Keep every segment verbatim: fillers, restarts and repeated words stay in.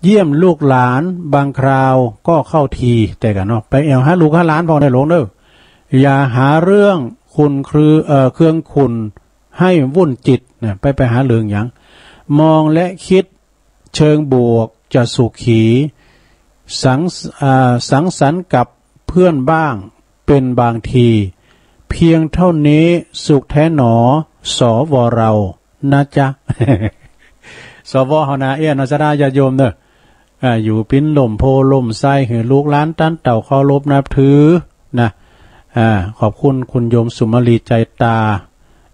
เยี่ยมลูกหลานบางคราวก็เข้าที แต่กะเนาะ ไปแอ่วหาลูกหาหลานพ่องเน่อหลวงเน่อ อย่าหาเรื่องขุ่นเคือง เอ่อ เคืองขุ่นให้วุ่นจิตนะ ไป ไปหาเรื่องหยัง มองและคิดเชิงบวกจะสุขี สัง อ่า สังสรรค์กับเพื่อนบ้างเป็นบางที เพียงเท่านี้สุขแท้หนอ สว เรานะจ๊ะ สว เฮานา เอี้ยเนาะ ศรัทธาญาติโยมเน่อ อ่า อยู่เป๋นล่มโพธิ์ล่มไทรหื้อลูกหลานต้านเต้าเคารพนับถือนะ อ่า ขอบคุณคุณโยมสุมาลีใจตา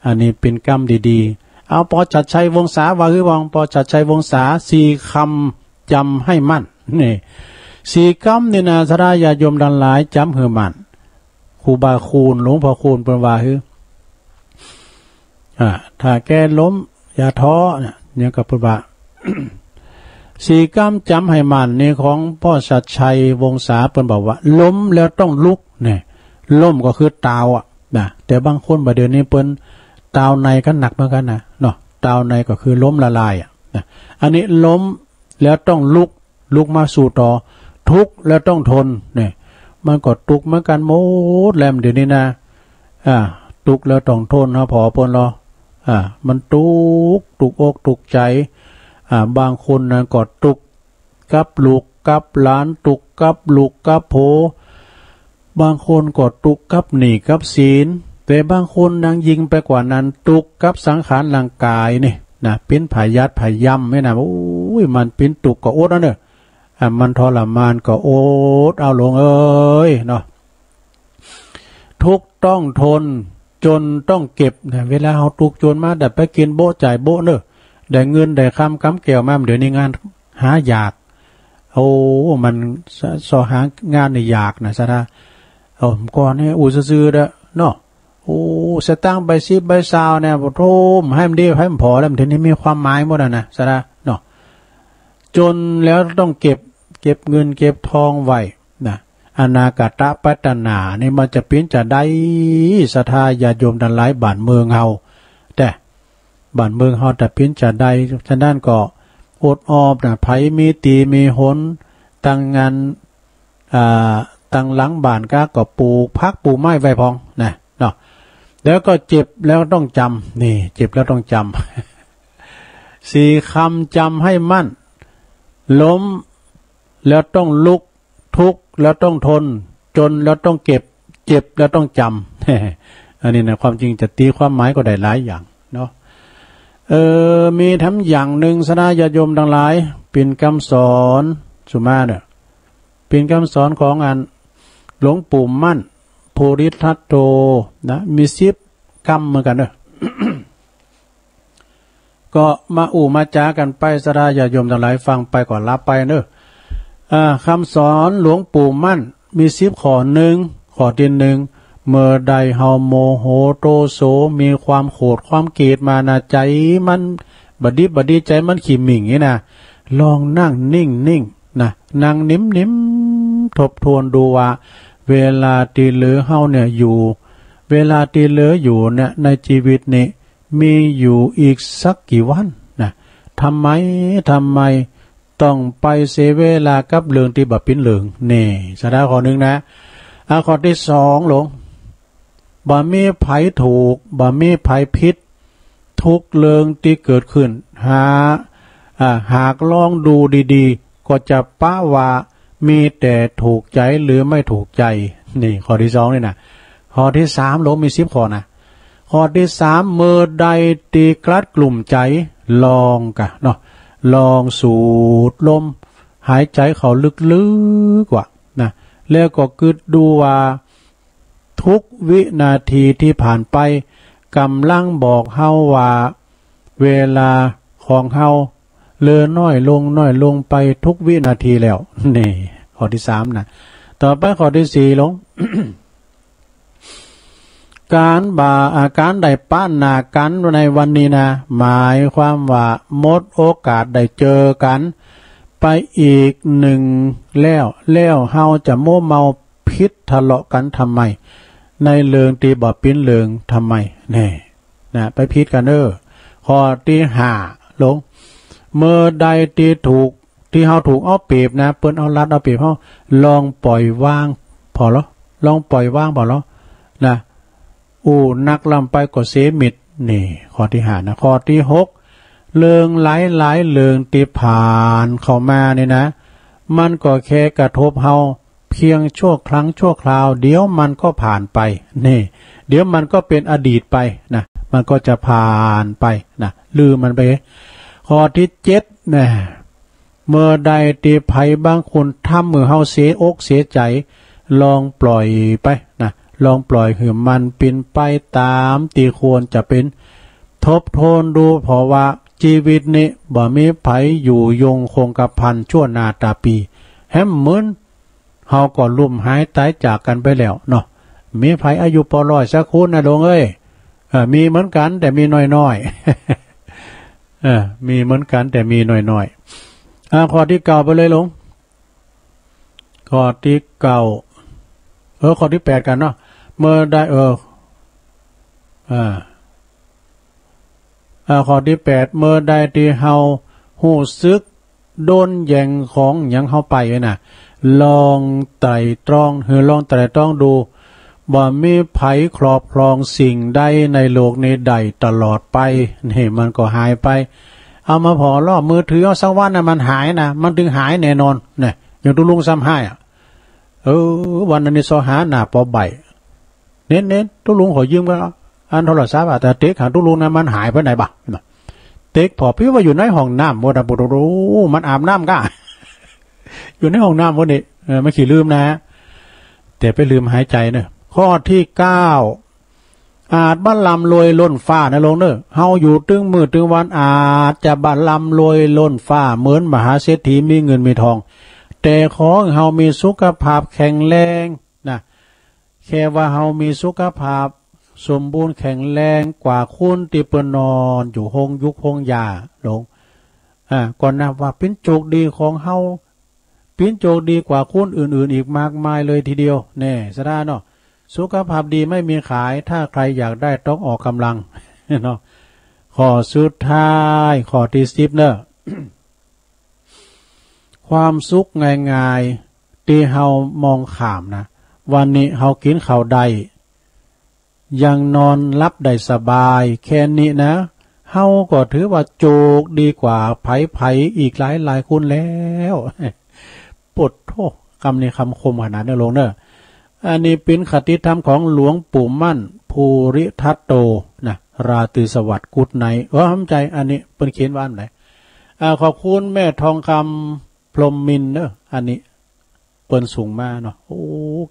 อันนี้เป๋นกำดีๆ เอา ปอฉัตรชัยวงศาว่าหื้อ ว่าปอฉัตรชัยวงศา สี่กำจ๋ำหื้อมั่น นี่ สี่กำนี่นะ ศรัทธาญาติโยมตังหลาย จ๋ำหื้อมั่น ครูบาคูณ หลวงพ่อคูณเปิ้นว่าหื้อ อ่า ถ้าแกล้มอย่าท้อนะ เนี่ยก็เปิ้นว่า สี่กำจ๋ำหื้อมั่นนี่ของปอฉัตรชัยวงศา เปิ้นบอกว่า ล้มแล้วต้องลุก เนี่ย ล้มก็คือตาวอะนะ แต่บางคนบ่าเดี่ยวนี้เปิ้นตาวในกั๋นหนักเหมือนกั๋นนะเนาะ ตาวในก็คือล้มละลายอะนะ อันนี้ล้มแล้วต้องลุก ลุกมาสู้ต่อ ทุกข์แล้วต้องทน เนี่ย มันก็ตุ๊กเหมือนกั๋นหมดแหละเดี๋ยวนี้นะ อ่า ตุ๊กข์แล้วต้องทนนะ ผ่อเปิ้นลอ อ่า มันตุ๊กข์ ตุ๊กอกตุ๊กใจ๋ อ่า บางคนนั้นก็ตุ๊กข์กับลูกกับหลาน ตุ๊กข์กับลูกกับผัว บางคนก็ตุ๊กข์กับหนี้กับสิน แต่บางคนนั้นยิ่งไปกว่านั้น ตุ๊กข์กับสังขารร่างกายนี่นะ เป๋นพยาธิพยาธินี่นะ โอ้ย มันเป๋นตุ๊กข์ก็อดเอาเน่อ อ่ะ มันทรมานก็อดเอาหลวงเอ้ยเนาะ ทุกข์ต้องทน จนต้องเก็บนะ เวลาเฮาตุ๊กข์จนมา ได้ไปกิ๋นโบ๊ะจ่ายโบ๊ะเน่อ ได้เงินได้คำกำแก้วมา เดี๋ยวนี้งานหายาก โอ้ มัน ซอหางานนี่ยากนะ ศรัทธา โอ้ ก่อนนี่อู้ซื่อๆ เด้อเนาะ โอ้ สตางค์ใบสิบใบซาวเนี่ย โอ้โธ่ หื้อมันดีหื้อมันผ่อแล้ว เดี๋ยวนี้มีความหมายหมดอะนะ ศรัทธาเนาะ จนแล้วต้องเก็บ เก็บเงินเก็บทองไว้นะ อนาคตปัตตนานี่มันจะเป๋นจาใด ศรัทธาญาติโยมตังหลาย บ้านเมืองเฮา แต่ บ้านเมืองเฮาจะเป๋นจาใด ฉะนั้นก็อดออมนะ ใผมีตี้มีหน ตังงาน อ่า ตังหลังบ้านก็ ก็ปลูกผักปลูกไม้ไว้พ่องนะเนาะ แล้วก็เจ็บแล้วต้องจ๋ำ นี่ เจ็บแล้วต้องจ๋ำ สี่กำจ๋ำหื้อมั่น ล้มแล้วต้องลุก ทุกข์แล้วต้องทน จนแล้วต้องเก็บ เจ็บแล้วต้องจ๋ำ อันนี้นะ ความจริงจะตี๋ความหมายก็ได้หลายอย่างเนาะ เออ มีแถมอย่างนึ่ง ศรัทธาญาติโยมตังหลาย เป๋นกำสอน สุมาเน่อ เป๋นกำสอนของอันหลวงปู่มั่น ภูริทัตโตนะ มีสิบกำเหมือนกั๋นเน่อ ก็มาอู้มาจ๋ากั๋นไป ศรัทธาญาติโยมตังหลาย ฟังไปก็หลับไปเน่อ อ่า กำสอนหลวงปู่มั่นมีสิบข้อ นึ่ง ข้อตี้นึ่ง เมื่อใดเฮาโมโหโตโส มีความโขดความเกลียดมานะ ใจ๋มันบ่ดีบ่ดี ใจ๋มันขี้หมิ่งนี่นะ ลองนั่งนิ่งๆ นะ นั่งนิ่มๆ ทบทวนดูว่า เวลาตี้เหลือเฮาเนี่ยอยู่ เวลาตี้เหลืออยู่เนี่ย ในจีวิตนี้ มีอยู่อีกสักกี่วันนะ ทำไม ทำไมต้องไปเสียเวลากับเรื่องตี้บ่เป๋นเรื่อง นี่ ศรัทธา ข้อนึ่งนะ อ่ะ ข้อตี้สองหลวง บ่มีใผถูก บ่มีใผผิด ทุกเรื่องตี้เกิดขึ้น หา อ่า หากลองดูดีๆ ก็จะปะว่ามีแต่ถูกใจ๋หรือไม่ถูกใจ๋ นี่ ข้อตี้สองนี่นะ ข้อตี้สามหลวง มีสิบข้อนะ ข้อตี้สาม เมื่อใดตี้กลัดกลุ้มใจ๋ ลองกะเนาะ ลองสูดลมหายใจ๋เข้าลึกๆ ว่านะ แล้วก็กึ๊ดดูว่า ทุกวินาทีตี้ผ่านไป ก่ำลังบอกเฮาว่า เวลาของเฮาเหลือน้อยลง น้อยลงไปทุกวินาทีแล้ว นี่ ข้อตี้สามนะ ต่อไปข้อตี้สี่หลวง ก๋านบ่า อ่า ก๋านได้ปะหน้ากั๋นในวันนี้นะ หมายความว่าหมดโอกาสได้เจอกั๋นไปอีกนึ่งแล้ว แล้วเฮาจะมัวเมาผิดทะเลาะกั๋นทำไม ในเรื่องตี้บ่เป๋นเรื่องทำไม แน่ นะ ไปผิดกั๋นเน่อ ข้อตี้ห้าหลวง เมื่อใดตี้ถูก ตี้เฮาถูกเอาเปรียบนะ เปิ้นเอารัดเอาเปรียบเฮา ลองปล่อยวางผ่อลอ ลองปล่อยวางผ่อลอ นะ อู้นักล้ำไปก็เสมิด นี่ ข้อตี้ห้านะ ข้อตี้หก เรื่องหลายๆ เรื่องตี้ผ่านเข้ามานี่นะ มันก็แค่กระทบเฮาเพียงชั่วครั้งชั่วคราว เดี๋ยวมันก็ผ่านไป นี่ เดี๋ยวมันก็เป๋นอดีตไปนะ มันก็จะผ่านไปนะ ลืมมันไป ข้อตี้เจ็ดนะ เมื่อใดตี้ใผบางคนทำหื้อเฮาเสียอกเสียใจ๋ ลองปล่อยไปนะ ลองปล่อยหื้อมันเป๋นไปต๋ามตี้ควรจะเป๋น ทบทวนดู เพราะว่าจีวิตนี้บ่มีใผอยู่ยงคงกระพันชั่วนาต๋าปี แหมเหมือนเฮาก็ลุ่มหายต๋ายจากกั๋นไปแล้วเนาะ มีใผอายุปอร้อยสักคนนะหลวงเอ้ย เออ มีเหมือนกั๋นแต่มีน้อยๆ เออ มีเหมือนกั๋นแต่มีน้อยๆ อ่า ข้อตี้เก้าไปเลยหลวง ข้อตี้เก้า เออ ข้อตี้แปดกั๋นเนาะ เมื่อใด เออ อ่า อ่า ข้อตี้แปด เมื่อใดตี้เฮาฮู้สึกโดนแย่งของหยังเฮาไปนะ ลองไตร่ตรอง หื้อลองไตร่ตรองดู บ่มีใผครอบครองสิ่งใดในโลกนี้ได้ตลอดไป นี่มันก็หายไป เอามาผ่อลอ มือถือเอาสักวันนะมันหายนะ มันตึงหายแน่นอนนะ อย่างตุ๊ลุงซ้ำหายอะ เออ วันนั้นนี่ซอหาหน้าปอใบ้ เน้นๆ ตุ๊ลุงขอยืมก่อน อันโทรศัพท์อะ แต่เต๊กหาตุ๊ลุงนะ มันหายไปไหนบ่ะ เต๊กผ่อปิ๊วว่าอยู่ในห้องน้ำ โอ้ มันอาบน้ำก้า อยู่ในห้องน้ำวันนี้ เออ มันขี้ลืมนะ แต่ไปลืมหายใจ๋เนอะ ข้อตี้เก้า อาจบ่ร่ำรวยล้นฟ้านะหลวงเนอะ เฮาอยู่ตึงมื้อตึงวัน อาจจะบ่ร่ำรวยล้นฟ้า เหมือนมหาเศรษฐีมีเงินมีทอง แต่ขอหื้อเฮามีสุขภาพแข็งแรงนะ แค่ว่าเฮามีสุขภาพสมบูรณ์แข็งแรงกว่าคนตี้เปิ้นนอนอยู่โฮงยุกโฮงยาหลวง อ่า ก็นับว่าเป๋นโจคดีของเฮา เป๋นโจคดีกว่าคนอื่นๆ อีกมากมายเลยทีเดียว แน่ ศรัทธาเนาะ สุขภาพดีไม่มีขาย ถ้าใครอยากได้ต้องออกกำลัง เนาะ ข้อสุดท้าย ข้อตี้สิบเนอะ ความสุขง่ายๆ ตี้เฮามองข้ามนะ วันนี้เฮากิ๋นข้าวได้ ยังนอนหลับได้สบายแค่นี้นะ เฮาก็ถือว่าโจคดีกว่าใผๆ อีกหลายๆ คนแล้ว ปดโธ่ กำนี้กำคมขนาดนี้หลวงเนอะ อันนี้เป๋นคติธรรมของหลวงปู่มั่น ภูริทัตโต นะ ราตรีสวัสดิ์ กุ๊ดไนท์ เออ เข้าใจ๋ อันนี้เปิ้นเขียนว่าอันไหน อ่า ขอบคุณแม่ทองคำ พรหมมินทร์เนอะ อันนี้ เปิ้นส่งมาเนาะ โอ้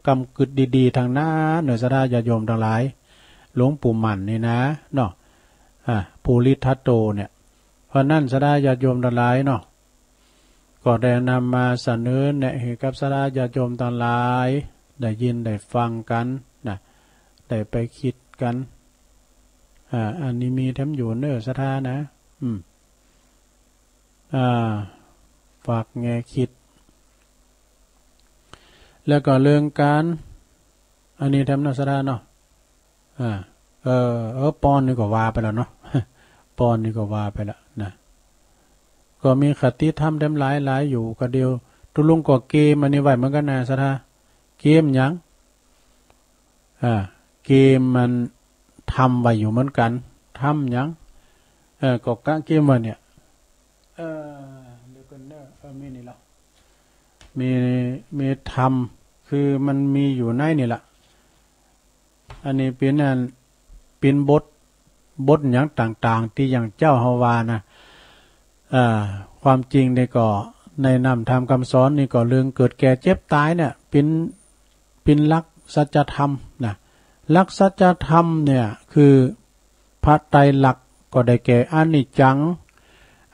กำกึ๊ดดีๆ ตังนั้นเนอะ ศรัทธาญาติโยมตังหลาย หลวงปู่มั่นนี่นะ เนาะ อ่า ภูริทัตโตเนี่ย เพราะนั้นศรัทธาญาติโยมตังหลายเนาะ ก็ได้นำมาเสนอแนะหื้อกับศรัทธาญาติโยมตังหลาย ได้ยินได้ฟังกั๋นนะ ได้ไปกึ๊ดกั๋น อ่า อันนี้มีแถมอยู่เนอะ ศรัทธานะ อืม อ่า ฝากแง่กึ๊ด แล้วก็เรื่องก๋าน อันนี้แถมเนาะ ศรัทธาเนาะ อ่า เออ เออ ปอนนี่ก็ว่าไปแล้วเนาะ ปอนนี่ก็ว่าไปแล้วนะ ก็มีคติธรรมแถมหลายๆ อยู่ ก็เดี๋ยวตุ๊ลุงก็เกียมอันนี้ไว้เหมือนกั๋นนะ ศรัทธา เกียมหยัง อ่า เกียมมันทำไว้อยู่เหมือนกั๋น ทำหยัง เออ ก็กะเกียมไว้เนี่ย เออ เดี๋ยวก่อนเนอะ เออ มีนี่เหรอ มี มีธรรม คือมันมีอยู่ในนี่แหละ อันนี้เป๋นอัน เป๋นบท บทหยังต่างๆ ตี้อย่างเจ้าเฮาว่านะ อ่า ความจริงนี่ก็ ในน้ำธรรมคำสอนนี่ก็เรื่องเกิดแก่เจ็บต๋ายเนี่ย เป๋น เป๋นหลักสัจธรรมนะ หลักสัจธรรมเนี่ย คือพระไตรลักษณ์ก็ได้แก่อนิจจัง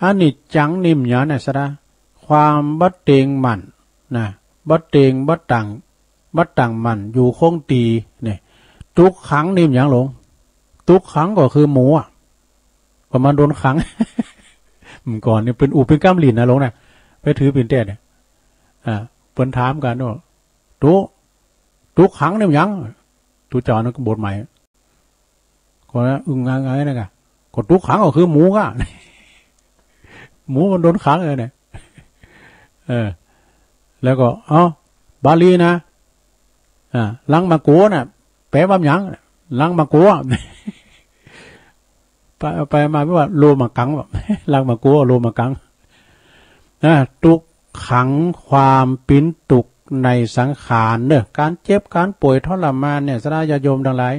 อนิจจังนี่มันหยังนะ ศรัทธา ความบ่เต็งมั่นนะ บ่เต็ง บ่ตั้ง บ่ตั้งมั่นอยู่คงตี้เนี่ย ตุ๊กขังนี่มันหยังหลวง ตุ๊กขังก็คือหมูอะ ก็มันโดนขัง เมื่อก่อนนี่เป๋นอู่เป๋นกำหลิ้นนะหลวงนะ ไปถือปิ่นแต๊เนี่ย อ่า เปิ้นถามกั๋นว่า ตุ๊ ตุ๊กขังนี่มันหยัง ตุ๊เจ้านั้นก็บวชใหม่ ก็นะ อึ้งงายๆ นะกะ ก็ตุ๊กขังก็คือหมูกะ หมูมันโดนขังเลยเนี่ย อ แล้วก็ เอ้า บาลีนะ อ่า ลังมากัวน่ะ แปลว่าหยัง ลังมากัว ไป ไปมาว่าโลมากัง ลังมากัว โลมากัง นะ ตุ๊กขัง ความเป๋นตุ๊กในสังขารเน่อ ก๋านเจ็บ ก๋านป่วย ทรมานเนี่ย ศรัทธาญาติโยมตังหลาย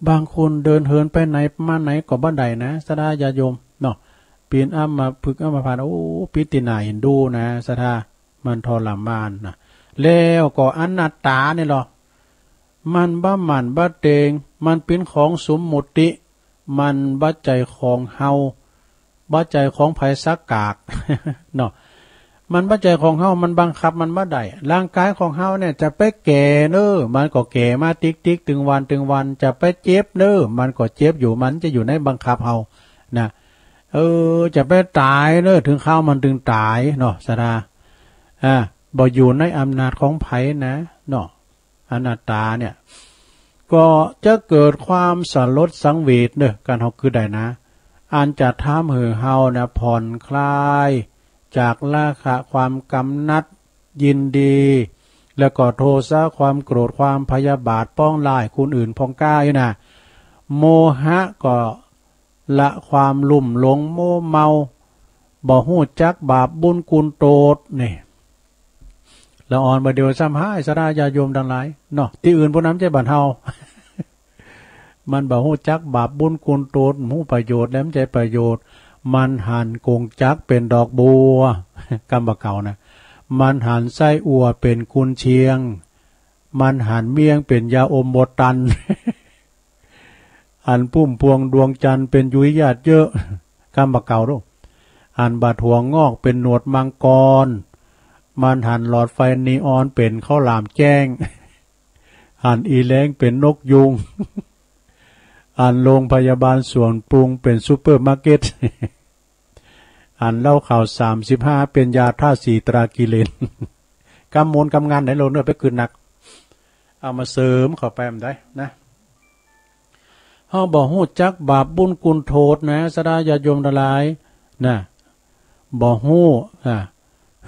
บางคนเดินเหินไปไหนมาไหนก็บ่ได้นะ ศรัทธาญาติโยมเนาะ เป๋นอัมพฤกษ์อัมพาต โอ้ เป๋นตี้น่าเอ็นดูนะ ศรัทธา มันทรมานนะ แล้วก็อนัตตานี่ลอ มันบ่หมั่นบ่เต็ง มันเป๋นของสมมุติ มันบ่ใจ้ของเฮา บ่ใจ้ของใผสักกาก เนาะ มันบ่ใจ้ของเฮา มันบังคับมันบ่ได้ ร่างก๋ายของเฮาเนี่ย จะไปแก่เน่อ มันก็แก่มาติ๊กๆ ตึงวันตึงวัน จะไปเจ็บเน่อ มันก็เจ็บอยู่ มันจะอยู่ในบังคับเฮา นะ เออ จะไปต๋ายเน่อ เถิงคราวมันตึงต๋ายเนาะ ศรัทธา อ่า บ่อยู่ในอำนาจของใผนะ เนาะ อนัตตาเนี่ย ก็จะเกิดความสลดสังเวชเน่อ ก๋านเฮาคือได้นะ อันจะทำหื้อเฮานะ ผ่อนคลายจากราคะ ความกำหนัดยินดี แล้วก็โทสะ ความโกรธ ความพยาบาท ปองร้ายคนอื่นพ่องก้าอี้นะ โมหะก็ละความลุ่มหลงมัวเมา บ่ฮู้จักบาปบุญคุณโตษ นี่ ละอ่อนบ่าเดี่ยวซ้ำฮ้าย ศรัทธาญาติโยมตังหลาย เนาะ ตี้อื่นปู้นนะ บ่ใจ้บ้านเฮา มันบ่ฮู้จักบาปบุญคุณโตษ ฮู้ประโยชน์แหลมใจ้ประโยชน์ มันหันก๋งจักรเป๋นดอกบัว กำบ่าเก่านะ มันหันไส้อั่วเป๋นกุนเชียง มันหันเมี่ยงเป๋นยาอมบ่ตัน อันปุ้มพวงดวงจันทร์เป๋นยุ้ยหยาดเยอะ กำบ่าเก่าลูก อันบ่าถั่วงอกเป๋นหนวดมังกร มันหันหลอดไฟนีออนเป๋นข้าวหลามแจ้ง หันอีแล้งเป๋นนกยูง อันโรงพยาบาลสวนปรุงเป๋นซูเปอร์มาร์เก็ต อันเหล้าขาวสามสิบห้าเป๋นยาธาตุสี่ตรากิเลส กำมนต์กำงานไหนลงเน่อไปกึ๊ดนัก เอามาเสริมเข้าไปมันได้นะ เฮาบ่ฮู้จักบาปบุญคุณโทษนะ ศรัทธาญาติโยมตังหลายนะ บ่ฮู้นะ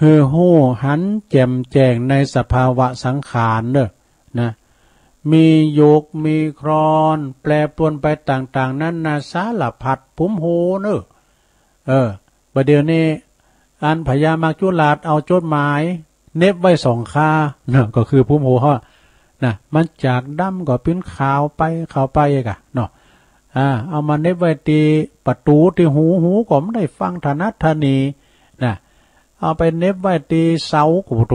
หื้อฮู้หันแจ่มแจ้งในสภาวะสังขารเน่อนะ มีหยุกมีคลอน แปรปรวนไปต่างๆ นานาสารพัด ปุ้มฮู้เน่อ เออ บ่าเดี่ยวนี้ อันพญามัจจุราชเอาจดหมายเหน็บไว้สองข้าเนาะ ก็คือปุ้มฮู้เฮานะ มันจากดำก็เป๋นขาวไป ขาวไปกะเนาะ อ่า เอามาเหน็บไว้ตี้ประตู๋ตี้หู หูก็บ่ได้ฟังถนัดถนีนะ เอาไปเหน็บไว้ตี้เสา โอ้โห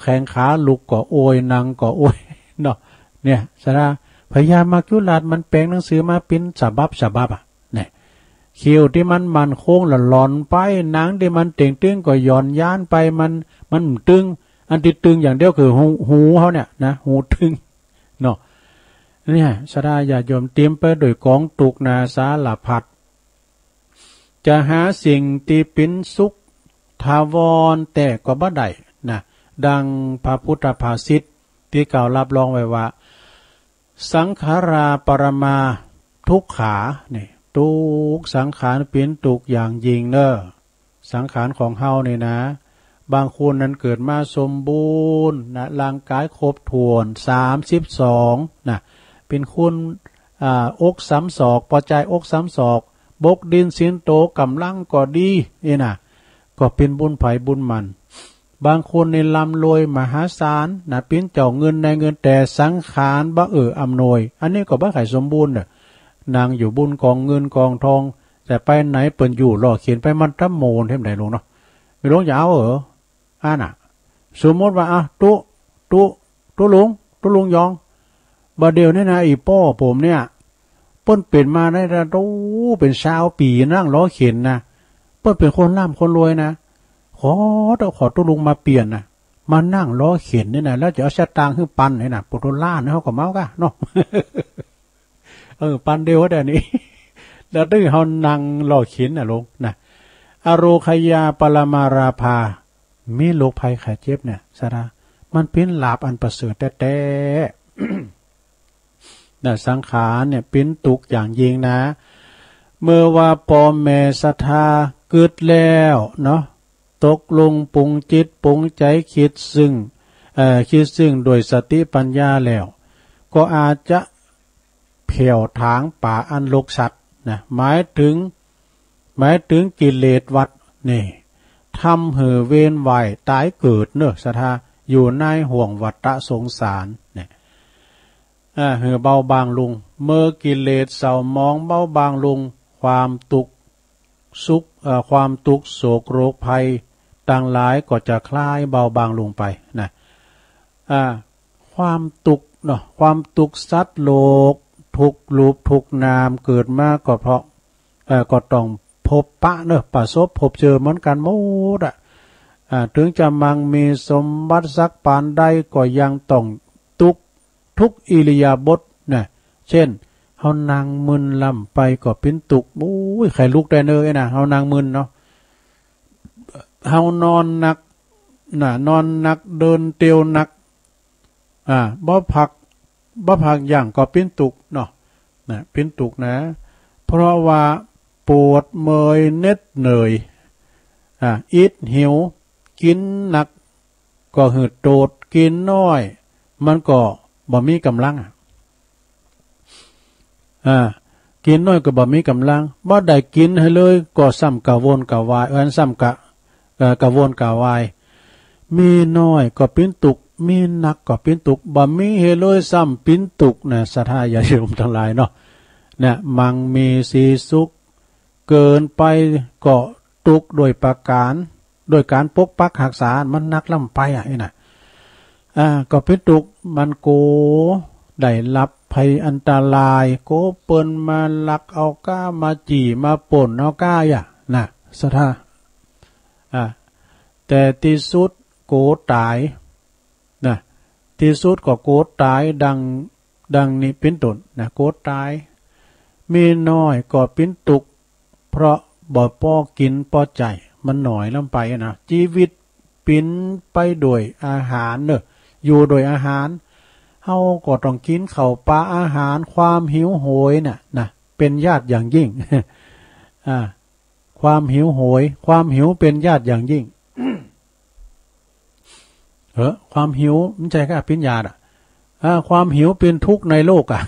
แข้งขาลุกก็โอย นั่งก็โอยเนาะ เนี่ย ศรัทธา พญามัจจุราชมันแป๋งหนังสือมาเป๋นฉบับฉบับอะ เนี่ย เขี้ยวตี้มันมั่นคงละหล่อนไป หนังตี้มันเต่งตึงก็หย่อนยานไป มัน มันตึง อันตี้ตึงอย่างเดียวคือหู หูเฮาเนี่ยนะ หูตึงเนาะ เนี่ย ศรัทธาญาติโยม เตรียมไปด้วยก๋องตุ๊กนาสารพัด จะหาสิ่งตี้เป๋นสุขถาวรแต๊ก็บ่ได้นะ ดังพระพุทธภาษิตตี้กล่าวรับรองไว้ว่า สังขาราปรมาทุกขา นี่ ตุ๊กข์ สังขารเป๋นตุ๊กข์อย่างยิ่งเน่อ สังขารของเฮานี่นะ บางคนนั้นเกิดมาสมบูรณ์นะ ร่างก๋ายครบถ้วน สามสิบสอง นะ เป๋นคน อ่า อกสามศอก ปอจายอกสามศอก บกดินสินโต ก๋ำลังก็ดี นี่นะ ก็เป๋นบุญใผบุญมัน บางคนนี่ร่ำรวยมหาศาลนะ เป๋นเจ้าเงินนายเงิน แต่สังขารบ่เอื้ออำนวย อันนี้ก็บ่ใค่สมบูรณ์เน่อ นั่งอยู่บนก๋องเงินก๋องทอง แต่ไปไหนเปิ้นอยู่ล่อเข็นไป มันตะโมนเฮ็ดใดหลวงเนาะ ไม่หลวงจะเอาเหรอ อันน่ะ สมมติว่า อ่ะ ตุ๊ ตุ๊ ตุ๊ลุง ตุ๊ลุงยอง บ่าเดี่ยวนี้นะ อี่ป้อผมเนี่ย เปิ้นเป๋นมาได้ละ โอ้ เป๋นซาวปี๋นั่งล้อเข็นนะ เปิ้นเป๋นคนร่ำคนรวยนะ ขอเถาะ ขอตุ๊ลุงมาเปลี่ยนนะ มานั่งล้อเข็นนี่นะ แล้วจะเอาสตางค์หื้อปันนี่นะ ปุถุล้านเฮาก็เมาก้าเนาะ เออ ปันเดียวก็ได้นี่ แล้วตึงเฮานั่งล้อเข็นน่ะหลวงนะ อโรคยาปรมาราภา มีโรคภัยไข้เจ็บเนี่ย ศรัทธา มันเป๋นลาภอันประเสริฐแต๊ๆ นะ สังขารเนี่ยเป๋นตุ๊กข์อย่างยิ่งนะ เมื่อว่าป้อแม่ศรัทธากึ๊ดแล้วเนาะ ตกลงปรุงจิตปรุงใจ๋ กึ๊ดซึ่ง เอ่อ กึ๊ดซึ่งโดยสติปัญญาแล้ว ก็อาจจะแผ่วถางป่าอันรกสัตว์นะ หมายเถิง หมายเถิงกิเลสวัฏนี่ ทำหื้อเวียนว่ายต๋ายเกิดเน่อศรัทธา อยู่ในห้วงวัฏฏะสงสารเนี่ย อ่า หื้อเบาบางลง เมื่อกิเลสเศร้าหมองเบาบางลง ความตุ๊กข์สุข เอ่อ ความตุ๊กข์โศกโรคภัยตังหลายก็จะคลายเบาบางลงไปนะ อ่า ความตุ๊กข์เนาะ ความตุ๊กข์สัตว์โลก ทุกข์รูปทุกข์นาม เกิดมาก็เพราะ เอ่อ ก็ต้องพบปะเนาะ ประสบพบเจอเหมือนกั๋นหมดอะ อ่า เถิงจะมั่งมีสมบัติสักปานใดก็ยังต้องตุ๊กข์ทุกอิริยาบถนะ เจ้น เฮานั่งมึนล้ำไปก็เป๋นตุ๊กข์ โอ้ย ใค่ลุกได้เน่อนะ เฮานั่งมึนเนาะ เฮานอนหนักนะ นอนหนัก เดินเตียวหนัก อ่า บ่พัก บ่พักยั้งก็เป๋นตุ๊กข์เนาะ นะ เป๋นตุ๊กข์นะ เพราะว่าปวดเมื่อยเหน็ดเหนื่อย อ่า อิดหิว กิ๋นหนักก็หื้อโตด กิ๋นน้อยมันก็บ่มีก๋ำลังอะ อ่า กิ๋นน้อยก็บ่มีก๋ำลัง บ่ได้กิ๋นหื้อเลยก็ซ้ำกระวนกระวาย เอิ้นซ้ำกะ เอ่อ กระวนกระวาย มีน้อยก็เป๋นตุ๊กข์ มีหนักก็เป๋นตุ๊กข์ บ่มีหื้อเลยซ้ำเป๋นตุ๊กข์นะ ศรัทธาญาติโยมตังหลายเนาะ เนี่ย มั่งมีสีสุข เกินไปก็ตุ๊กข์โดยประก๋าน โดยก๋านปกปักฮักษา มันหนักล้ำไปอะ อี้นะ อ่า ก็เป๋นตุ๊กข์ มันกั๋วได้ฮับภัยอันตราย กั๋วเปิ้นมาลักเอาก้า มาจี้ มาป้นเอาก้า อะนะ ศรัทธา อ่า แต่ตี้สุดกั๋วต๋าย นะ ตี้สุดก็กั๋วต๋ายดัง ดังนี้เป๋นต้นนะ กั๋วต๋าย มีน้อยก็เป๋นตุ๊กข์ เพราะบ่ปอกิ๋นปอใจ๊ มันน้อยล้ำไปนะ จีวิตเป๋นไปโดยอาหารเนาะ อยู่โดยอาหาร เฮาก็ต้องกิ๋นข้าวป๋าอาหาร ความหิวโหยน่ะนะ เป๋นญาติอย่างยิ่ง อ่า ความหิวโหย ความหิวเป๋นญาติอย่างยิ่ง เออ ความหิวมันใจ้ก้าเป๋นญาติอะ อ่า ความหิวเป๋นทุกข์ในโลกอะ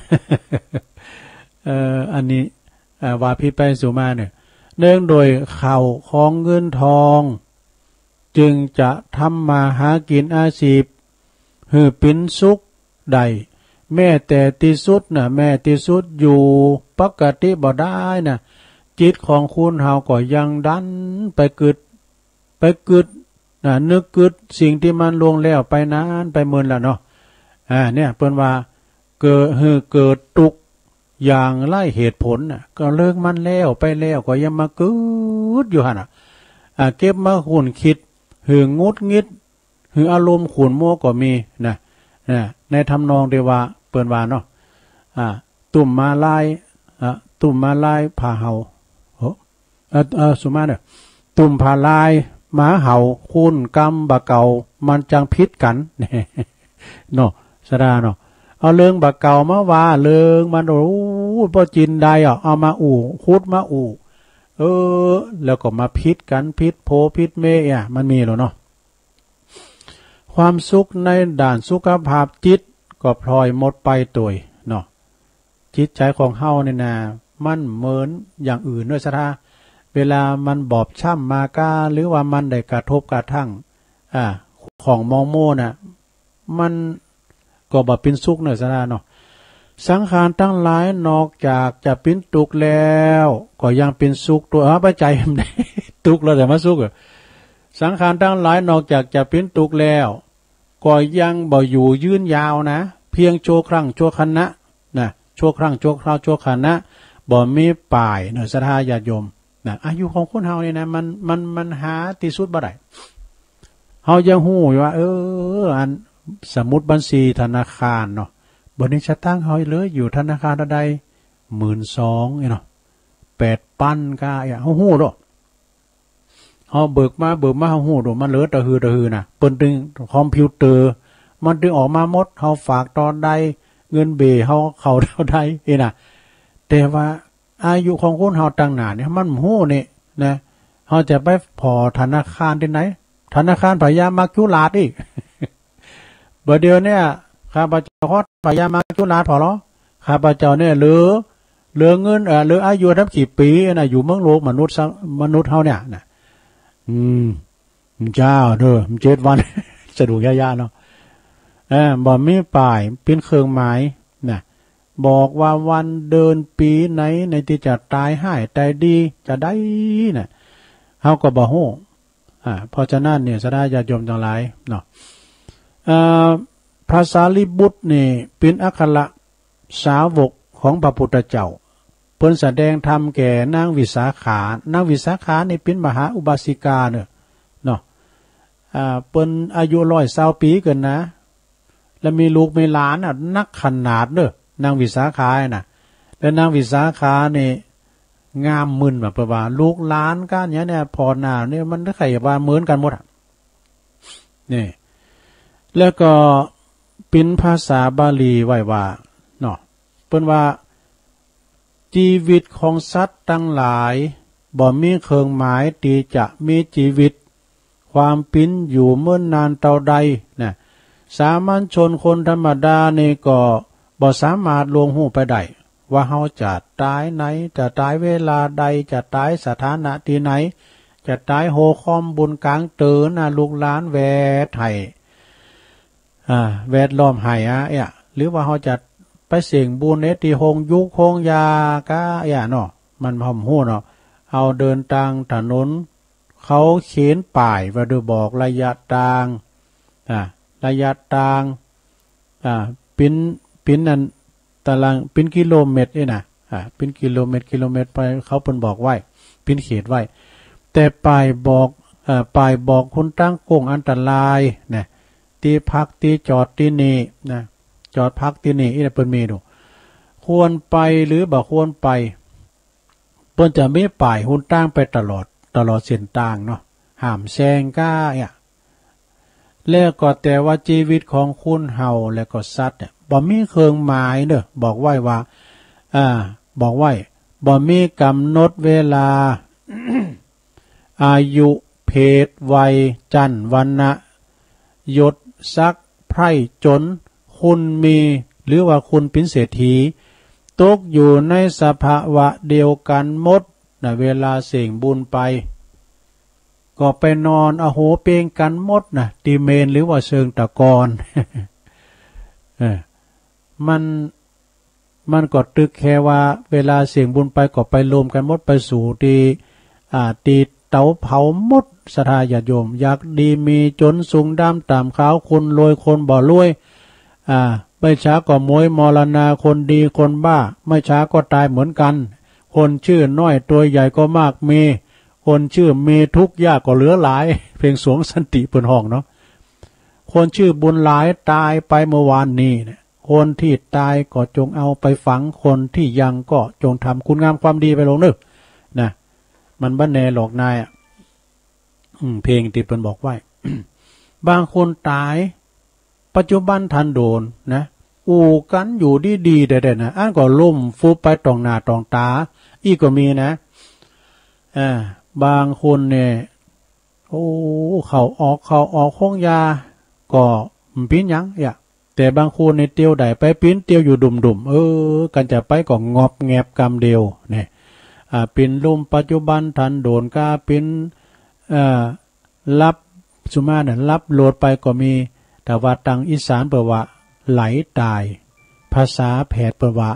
เอ่อ อันนี้ อ่า ว่าผิดไปสู่มาเนี่ย เนื่องโดยข้าวของเงินทอง จึงจะทำมาหากิ๋นอาชีพ หื้อเป๋นสุขได้ แม้แต่ตี้สุดน่ะ แม้ตี้สุดอยู่ปกติบ่ได้น่ะ จิตของคนเฮาก็ยังดันไปกึ๊ด ไปกึ๊ดน่ะ นึกกึ๊ดสิ่งตี้มันล่วงแล้วไปนานไปเมินแล้วเนาะ อ่า เนี่ย เปิ้นว่า เกิด หื้อเกิดตุ๊กข์อย่างไร้เหตุผลน่ะ ก็เรื่องมันแล้วไปแล้ว ก็ยังมากึ๊ดอยู่หั้นน่ะ อ่า เก็บมาครุ่นคิด หื้อหงุดหงิด หื้ออารมณ์ขุ่นมัวก็มีนะ นะ ในทำนองตี้ว่าเปิ้นว่าเนาะ อ่า ตุ้มมาลาย อ่า ตุ้มมาลายผ่าเหา โอ้ เอ่อ เอ่อ สุมาเน่อ ตุ้มผ่าลายมาเหา คุณกรรมบ่าเก่ามันจังผิดกั๋น เนาะ ศรัทธาเนาะ เอาเรื่องบ่าเก่ามาว่า เรื่องมัน โอ้ บ่จินได้อ่ะ เอามาอู้ ขุดมาอู้ เออ แล้วก็มาผิดกั๋น ผิดโผผิดเมย์อ่ะ มันมีแล้วเนาะ ความสุขในด้านสุขภาพจิตก็พลอยหมดไปตวยเนาะ จิตใจ๋ของเฮาเนี่ยนะ มันเหมือนอย่างอื่นด้วยศรัทธา เวลามันบอบช้ำมาก้า หรือว่ามันได้กระทบกระทั่ง อ่า ของมองโม่น่ะ มันก็บ่เป๋นสุขเนาะศรัทธาเนาะ สังขารตังหลายนอกจากจะเป๋นตุ๊กข์แล้ว ก็ยังเป๋นสุขตวย เอาไปใจ๋ ตุ๊กข์แล้วแต่มาสุขอะ สังขารตังหลายนอกจากจะเป๋นตุ๊กข์แล้ว ก็ยังบ่อยู่ยืนยาวนะ เพียงชั่วครั้งชั่วขณะนะ ชั่วครั้งชั่วคราวชั่วขณะ บ่มีป๋ายเนาะศรัทธาญาติโยมนะ อายุของคนเฮานี่นะ มัน มัน มันหาตี้สุดบ่ได้ เฮายังฮู้อยู่ว่า เออ อันสมุดบัญชีธนาคารเนาะ บ่านี้สตางค์เฮาเหลืออยู่ธนาคารเท่าใด หมื่นสองเนาะ แปดปันก้า เฮาฮู้โลด เฮาเบิกมา เบิกมา เฮาฮู้โลด มันเหลือตะหือตะหือน่ะ เปิ้นตึงคอมพิวเตอร์ มันตึงออกมาหมด เฮาฝากตอนใด เงินเบ้เฮาเข้าเท่าใด อี้น่ะ แต่ว่าอายุของคนเฮาตังหน้าเนี่ย มันบ่ฮู้นี่นะ เฮาจะไปผ่อธนาคารตี้ไหน ธนาคารพญามัจจุราชอี้ บ่าเดี่ยวเนี่ย ข้าพเจ้าขอธนาคารพญามัจจุราชผ่อลอ ข้าพเจ้าเนี่ยเหลือ เหลือเงิน เอ่อ เหลืออายุตั้งกี่ปี๋นะ อยู่เมืองโลกมนุษย์ซะ มนุษย์เฮาเนี่ยนะ อืม เจ้าเด้อ เจ็ดวัน สะดวกยากๆ เนาะ เออ บ่มีป้ายเป๋นเครื่องหมายนะ บอกว่าวันเดือนปี๋ไหน ในตี้จะต๋ายฮ้ายต๋ายดีจะได้นะ เฮาก็บ่ฮู้ อ่า เพราะฉะนั้นเนี่ย ศรัทธาญาติโยมตังหลายเนาะ เอ่อ พระสารีบุตรนี่เป๋นอัครสาวกของพระพุทธเจ้า เปิ้นแสดงธรรมแก่นางวิสาขา นางวิสาขานี่เป๋นมหาอุบาสิกาเน่อ เนาะ อ่า เปิ้นอายุร้อยซาวปี๋เกินนะ แล้วมีลูกมีหลานน่ะนักขนาดเน่อ นางวิสาขาน่ะ แล้วนางวิสาขานี่งามมึนว่า เปิ้นว่าลูกหลานก้าเนี่ย เนี่ย ผ่อหน้าเนี่ย มันใค่ว่าเหมือนกั๋นหมดอะ นี่ แล้วก็เป๋นภาษาบาลีไว้ว่า เนาะ เปิ้นว่า จีวิตของสัตว์ตังหลาย บ่มีเครื่องหมายตี้จะมีจีวิต ความเป๋นอยู่เมินนานเต้าใดนะ สามัญชนคนธรรมดานี่ก็บ่สามารถล่วงฮู้ไปได้ ว่าเฮาจะต๋ายไหน จะต๋ายเวลาใด จะต๋ายสถานะตี้ไหน จะต๋ายโฮค่อมบุญก๋างเติ่นนะ ลูกหลานแวดไห้ อ่า แวดล้อมไห้อะ เอ๊ะ หรือว่าเฮาจะไปเส้งบุญในตี้โฮงยุกโฮงยาก้า เอ๊ะ เนาะ มันบ่ฮู้เนาะ เฮาเดินตางถนน เขาเขียนป้ายไว้โดยบอกระยะตาง อ่า ระยะตาง อ่า เป๋น เป๋นอันตาราง เป๋นกิโลเมตรนี่นะ อ่า เป๋นกิโลเมตร กิโลเมตรไป เขาเปิ้นบอกไว้ เป๋นเขตไว้ แต่ป้ายบอก เอ่อ ป้ายบอกหนตางโก้งอันตรายนะ ตี้พักตี้จอดตี้นี่นะ จอดพักตี้นี่ อี้นะ เปิ้นมีดู ควรไปหรือบ่ควรไป เปิ้นจะมีป้ายหนตางไปตลอด ตลอดเส้นตางเนาะ ห้ามแซงก้า เอ๊ะ แล้วก็แต่ว่าจีวิตของคนเฮาแล้วก็สัตว์เนี่ย บ่มีเครื่องหมายเน่อ บอกไว้ว่า อ่า บอกไว้ บ่มีก๋ำหนดเวลา อายุ เพศ วัย จั๊น วรรณะ ยศ ศักดิ์ ไพร่ จน คุณมี หรือว่าคุณเป๋นเศรษฐี ตกอยู่ในสภาวะเดียวกั๋นหมดนะ เวลาเส้งบุญไป ก็ไปนอนอโหเปงกั๋นหมดนะ ตี้เมรุหรือว่าเชิงตะกอน เออ มัน มันก็ตึกแค่ว่าเวลาเส้งบุญไปก็ไปรวมกั๋นหมด ไปสู่ตี้ อ่า ตี้เตาเผาหมด ศรัทธาญาติโยม อยากดีมีจน สูงต่ำ ต่ำขาว คนรวยคนบ่รวย อ่า ไม่ช้าก็หมวยมรณา คนดีคนบ้า ไม่ช้าก็ต๋ายเหมือนกั๋น คนชื่อน้อยตัวใหญ่ก็มากมี คนชื่อมีทุกข์ยากก็เหลือหลาย เพ่งสรวงสันติเปิ้นฮ้องเนาะ คนชื่อบุญหลายต๋ายไปเมื่อวานนี้เนี่ย คนตี้ต๋ายก็จงเอาไปฝัง คนตี้ยังก็จงทำคุณงามความดีไปลงเน่อ นะ มันบ่แน่หรอกนายอะ อืม เพ่งตี้เปิ้นบอกไว้ บางคนต๋าย ปัจจุบันทันโดนนะ อู้กั๋นอยู่ดีๆ แต๊ๆ นะ อันก็ล้มฟุบไปต่องหน้าต่องต๋า อี้ก็มีนะ อ่า บางคนเนี่ย โอ้ เข้าออก เข้าออกโฮงยา ก็บ่เป๋นหยัง เอ๊ะ แต่บางคนเนี่ยเตียวได้ไปเป๋น เตียวอยู่ดุ่มๆ เออ กั๋นจะไปก็งอบแงบกำเดียวเนี่ย อ่า เป๋นล้มปัจจุบันทันโดน ก้าเป๋น เอ่อ หลับ สุมาเนี่ย หลับโลดไปก็มี แต่ว่าตางอีสานเปิ้นว่า ไหลต๋าย ภาษาแพทย์เปิ้นว่า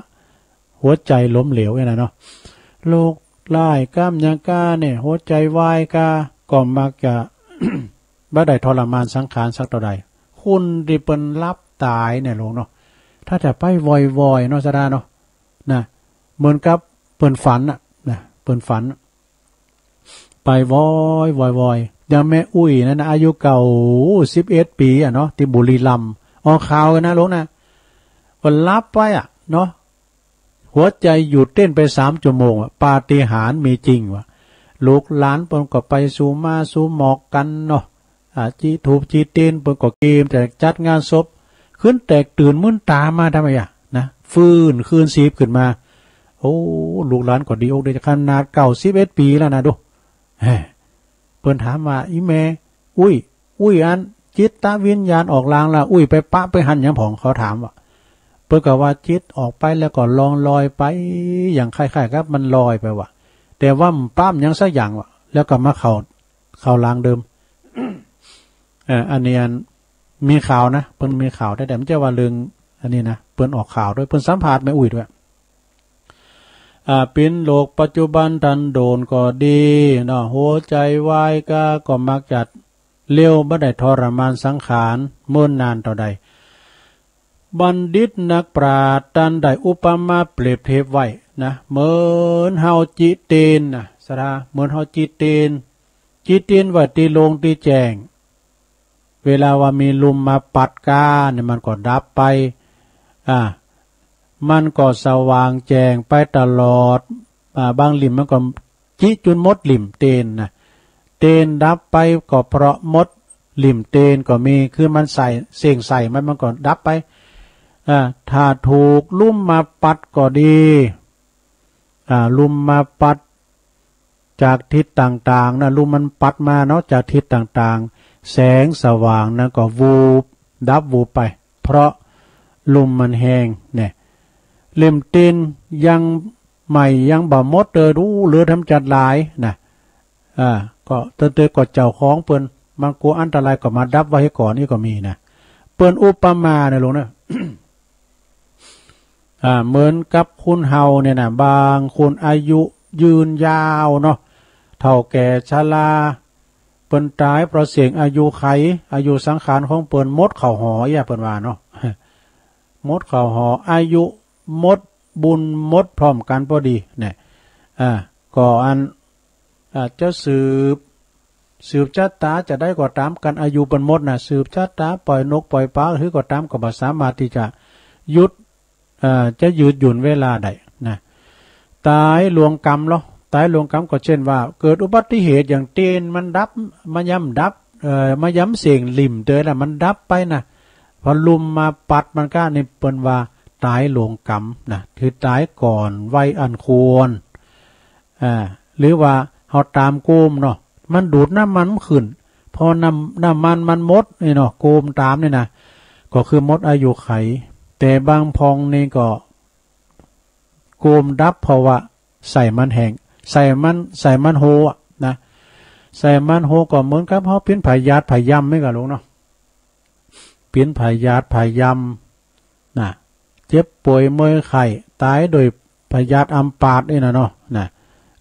หัวใจล้มเหลวเนี่ยนะเนาะ โรคร้ายก้ามหยังก้าเนี่ย หัวใจวายก้า ก็มักจะ บ่ได้ทรมานสังขารสักเต้าใด คนตี้เปิ้นหลับต๋ายเนี่ยหลวงเนาะ ถ้าจะไปวอยๆ เนาะ ศรัทธาเนาะ นะ เหมือนกับเปิ้นฝันน่ะ นะ เปิ้นฝัน ไปวอยๆ วอยๆ อย่างแม่อุ๊ยนั่นนะ อายุเก่าสิบเอ็ดปี๋อะเนาะ ตี้บุรีรัมย์ ออกข่าวนะหลวงนะ เปิ้นหลับไปอะเนาะ หัวใจหยุดเต้นไปสามชั่วโมงอะ ปาฏิหาริย์มีจริงว่ะ ลูกหลานเปิ้นก็ไปสู่มาสู่หมอกกั๋นเนาะ อ่า จีบธูปจีบเตียน เปิ้นก็เกมแต่จัดงานศพ ขึ้นแตกตื่นมึนต๋ามาทำไมอะ นะ ฟื้นคืนชีพขึ้นมา โอ้ ลูกหลานก็ดีอกดีใจ ขนาดเก้าสิบเอ็ดปี๋แล้วนะ ดู แหม เปิ้นถามว่า อี่แม่ อุ้ย อุ้ยอันจิตวิญญาณออกลางละ อุ้ยไปปะไปหันหยังพ่อง เขาถามว่า เปิ้นก็ว่าจิตออกไปแล้วก็ล่องลอยไป อย่างคล้ายๆ กับมันลอยไปว่ะ แต่ว่ามันบ่ปะหยังสักอย่างว่ะ แล้วก็มาเข้า เข้าลางเดิม เอ่อ อันนี้อันมีข่าวนะ เปิ้นมีข่าวแต๊ๆ บ่ใจ้ว่าเรื่องอันนี้นะ เปิ้นออกข่าวตวย เปิ้นสัมภาษณ์แม่อุ้ยตวย อ่า เป๋นโรคปัจจุบันตันโดนก็ดีเนาะ หัวใจ๋วายก้าก็มักจะเร็ว บ่ได้ทรมานสังขารเมินนานเต้าใด บัณฑิตนักปราชญ์ตันได้อุปมาเปรียบเทียบไว้นะ เหมือนเฮาจิเตนนะ ศรัทธา เหมือนเฮาจิเตน จิเตนไว้ตี้โล่งตี้แจ้ง เวลาว่ามีลุมมาปัดก้าเนี่ย มันก็ดับไป อ่า มันก็สว่างแจ้งไปตลอด อ่า บางหลิ้มมันก็จิจุนหมดหลิ้มเตนนะ เตนดับไปก็เพราะหมดหลิ้มเตนก็มี คือมันใส่ เส้งใส่มัน มันก็ดับไป อ่า ถ้าถูกลุมมาปัดก็ดี อ่า ลุมมาปัดจากทิศต่างๆ นะ ลุมมันปัดมาเนาะ จากทิศต่างๆ แสงสว่างนั้นก็วูบ ดับวูบไป เพราะลุมมันแฮงเนี่ย เล่มเตนยังใหม่ยังบ่หมดเลย อู้ เหลือทำจัดหลายนะ อ่า ก็เตนๆ ก็เจ้าของเปิ้น มันกั๋วอันตรายก็มาดับไว้ก่อน นี่ก็มีนะ เปิ้นอุปมาเนี่ยลุงนะ อ่า เหมือนกับคนเฮาเนี่ยนะ บางคนอายุยืนยาวเนาะ เฒ่าแก่ชรา เปิ้นต๋ายเพราะเส้งอายุไข อายุสังขารของเปิ้นหมดเข้าหอเยียะ เปิ้นว่าเนาะ หมดเข้าหอ อายุหมด บุญหมดพร้อมกั๋นพอดีเนี่ย อ่า ก็อัน อ่า จะสืบ สืบชะต๋าจะใดก็ต๋าม กันอายุเปิ้นหมดนะ สืบชะต๋าป่อยนกป่อยป๋าหื้อก็ต๋าม ก็บ่สามารถตี้จะหยุด อ่า จะยืดหยุ่นเวลาได้นะ ต๋ายหลวงก๋รรมลอ ต๋ายหลวงก๋รรมก็เจ้นว่า เกิดอุบัติเหตุอย่างเตนมันดับ มายามดับ เอ่อ มายามเส้งหลิ้มเตยละ มันดับไปนะ พอลุมมาปัดมันก้านี่ เปิ้นว่าต๋ายหลวงก๋รรมนะ คือต๋ายก่อนวัยอันควร อ่า หรือว่าเฮาต๋ามโกมเนาะ มันดูดน้ำมันขึ้น พอน้ำ น้ำมันมันหมดนี่เนาะ โกมต๋ามนี่นะ ก็คือหมดอายุไข แต่บางพ่องนี่ก็ โกมดับเพราะว่าไส้มันแห้ง ไส้มัน ไส้มันโฮอะนะ ไส้มันโฮก็เหมือนกับเฮาเป๋นพยาธิพยำนี่ก่ะลุงเนาะ เป๋นพยาธิพยำนะ เจ็บป่วยเมื่อยไข้ ต๋ายโดยพยาธิอัมพาตนี่นะเนาะ นะ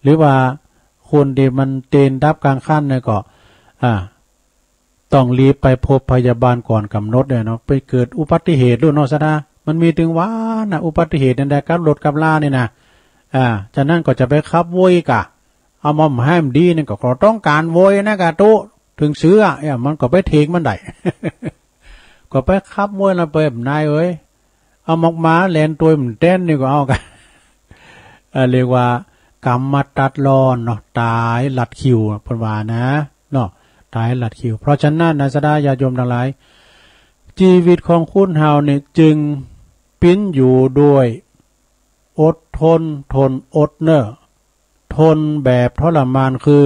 หรือว่าคนตี้มันเตนดับกลางคันเนี่ยก็ อ่า ต้องรีบไปพบพยาบาลก่อนก๋ำหนดเนี่ยเนาะ ไปเกิดอุบัติเหตุลูกเนาะ ศรัทธา มันมีตึงว่านะ อุบัติเหตุเนี่ยได้กับรถกับลานี่นะ อ่า ฉะนั้นก็จะไปขับโวยกะ เอามาให้มันดีนี่ก็ ก็ต้องก๋านโวยนะกะตุ๊ เถิงเสื้อ เอ้ย มันก็ไปเทงมันได้ ก็ไปขับโวยแล้วไป นายเอ้ย เอาหมากหมาแล่นตวยมันแต๊นนี่ก็เอากะ เอ่อ เรียกว่าก๋รรมมาตัดรอนเนาะ ต๋ายลัดคิว เปิ้นว่านะ เนาะ ต๋ายลัดคิว เพราะฉะนั้นนะ ศรัทธาญาติโยมตังหลาย จีวิตของคนเฮาเนี่ยจึงเป๋นอยู่โดยอดทน ทนอดเน่อ ทนแบบทรมาน คือ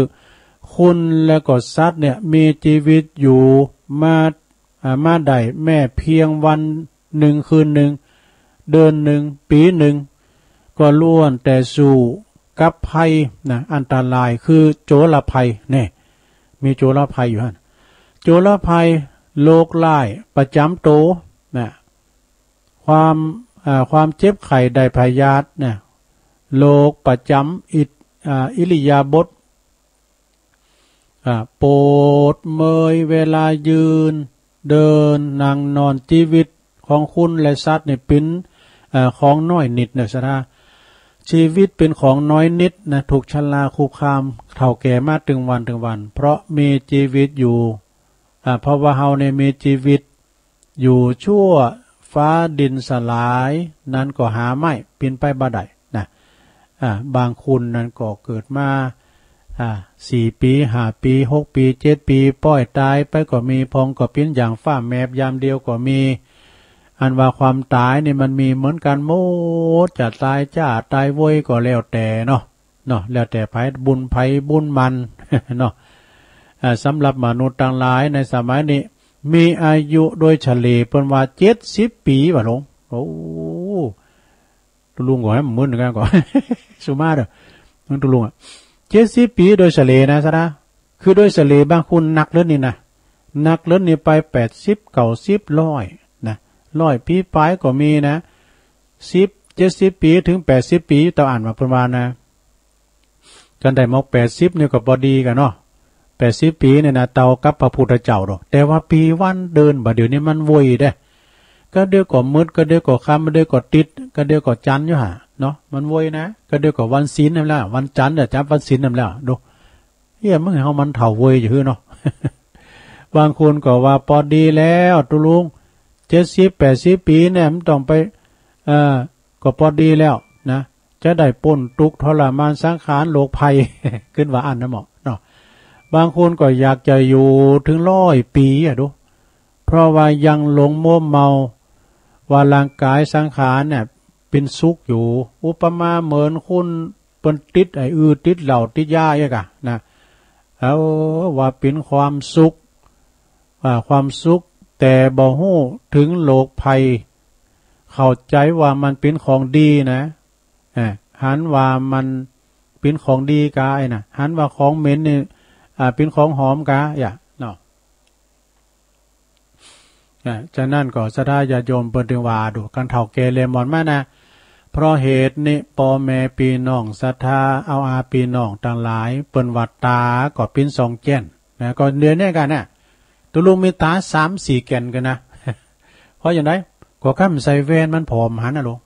คนและก็สัตว์เนี่ยมีจีวิตอยู่มา อ่า มาได้แม้เพียงวันนึ่งคืนนึ่ง เดือนนึ่ง ปี๋นึ่ง ก็ล้วนแต่สู้กับภัยนะ อันตราย คือโจรภัยเนี่ย มีโจรภัยอยู่หั้น โจรภัย โรคร้ายประจ๋ำโตนะ ความ อ่า ความเจ็บไข้ได้พยาธินะ โรคประจ๋ำอิ อ่า อิริยาบถ อ่า ปวดเมื่อยเวลายืน เดิน นั่ง นอน จีวิตของคนและสัตว์นี่เป๋น เอ่อ ของน้อยนิดเน่อ ศรัทธา จีวิตเป๋นของน้อยนิดนะ ถูกชราคุกคาม เฒ่าแก่มาตึงวันตึงวัน เพราะมีจีวิตอยู่ อ่า เพราะว่าเฮาเนี่ยมีจีวิต อยู่ชั่วฟ้าดินสลาย นั้นก็หาไม้เป๋นไปบ่ได้นะ อ่า บางคนนั้นก็เกิดมา อ่า สี่ปี๋ ห้าปี๋ หกปี๋ เจ็ดปี๋ ป้อยต๋ายไปก็มี พ่องก็เป๋นอย่างฟ้าแมบยามเดียวก็มี อันว่าความต๋ายนี่มันมีเหมือนกั๋นหมด จะต๋ายจ๊าต๋ายโวยก็แล้วแต่เนาะ เนาะ แล้วแต่ไผบุญไผบุญมันเนาะ อ่า สำหรับมนุษย์ตังหลายในสมัยนี้ มีอายุโดยเฉลี่ยเปิ้นว่าเจ็ดสิบปี๋ว่ะหลวง โอ้ ตุ๊ลุงก็หื้อมึนกั๋นก่อ สุมาเต๊อะ ตุ๊ลุงอะ เจ็ดสิบปี๋โดยเฉลี่ยนะ สะดา คือโดยเฉลี่ยบางคนนักเลิ้นนี่นะ นักเลิ้นนี่ไปแปดสิบ เก้าสิบ ร้อยนะ ร้อยปี๋ป๋ายก็มีนะ สิบ เจ็ดสิบปี๋เถิงแปดสิบปี๋ เต้าอั้นว่าเปิ้นว่านะ คันได้หมอกแปดสิบนี่ก็ปอดีกั๋นเนาะ แปดสิบปี๋เนี่ยนะ เต้ากับพระพุทธเจ้าดอก แต่ว่าปี๋วันเดือนบ่าเดี่ยวนี้มันเวยเด้ กะเดี่ยวก็มืด กะเดี่ยวก็ค่ำ กะเดี่ยวก็ติ๊ด กะเดี่ยวก็จันทร์อยู่หั้นเนาะ มันเวยนะ กะเดี่ยวก็วันศีลนั่นแล้ว วันจันทร์เนี่ยจับวันศีลนั่นแล้ว ดู เฮีย มึงหื้อเฮามันเฒ่าเวยอยู่หื้อเนาะ บางคนก็ว่าปอดีแล้วตุ๊ลุง เจ็ดสิบ แปดสิบปี๋เนี่ย มันต้องไป เอ่อ ก็ปอดีแล้วนะ จะได้ป๊นตุ๊กข์ทรมานสังขารโรคภัย ขึ้นว่าอั้นนะหมอเนาะ บางคนก็อยากจะอยู่เถิงร้อยปี๋อะดู เพราะว่ายังหลงมัวเมาว่าร่างกายสังขารเนี่ยเป๋นสุขอยู่ อุปมาเหมือนคนเปิ้นติดไอ้อือ ติดเหล้า ติดยาเอี้ยก่ะนะ เออ ว่าเป๋นความสุข ว่าความสุข แต่บ่ฮู้เถิงโรคภัย เข้าใจ๋ว่ามันเป๋นของดีนะ อ่า หันว่ามันเป๋นของดีกาไอ้น่ะ หันว่าของเหม็นนี่ อ่า เป๋นของหอมกา อย่า เนาะ อ่า ฉะนั้นก็ศรัทธาญาติโยมเปิ้นเถิงว่าดู คันเฒ่าแก่เล่ยหมอนมานะ เพราะเหตุนี้ ป้อแม่ปี้น้องศรัทธา เอาอาปี้น้องตังหลาย เปิ้นว่าต๋าก็เป๋นสองแก่นนะ ก็เดี๋ยวนี้กั๋นนะ ตุ๊ลุงมีต๋าสามสี่แก่นกั๋นนะ เพราะหยังไง ก็กำใส่แว่นมันผ่อบ่หันนะลูก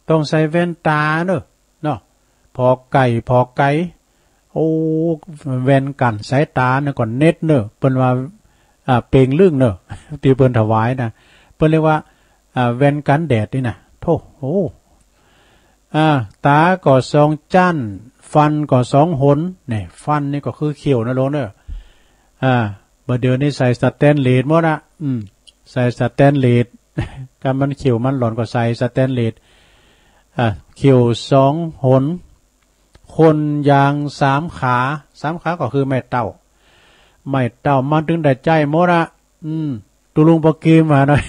ต้องใส่แว่นต๋าเนาะ เนาะ ผ่อใก้ผ่อไก๋ โอ้ แว่นกั๋นสายต๋าเนี่ยก็เน็ดเนาะ เปิ้นว่า อ่า เป๋งลึ่งเนาะ ตี้เปิ้นถวายนะ เปิ้นเรียกว่า อ่า แว่นกั๋นแดดนี่นะ โธ่ โอ้ อ่า ต๋าก็สองจั้น ฟันก็สองหน เนี่ย ฟันนี่ก็คือเขี้ยวนะลูกเนาะ อ่า บ่าเดี่ยวนี้ใส่สแตนเลสหมดอะ อืม ใส่สแตนเลส กำมันเขี้ยวมันหล่อนก็ใส่สแตนเลส อ่า เขี้ยวสองหน คนยางสามขา สามขาก็คือไม้เต๊า ไม้เต๊ามันเถิงได้ใจ๊หมดอะ อืม ตุ๊ลุงปอกีมมาหน่อย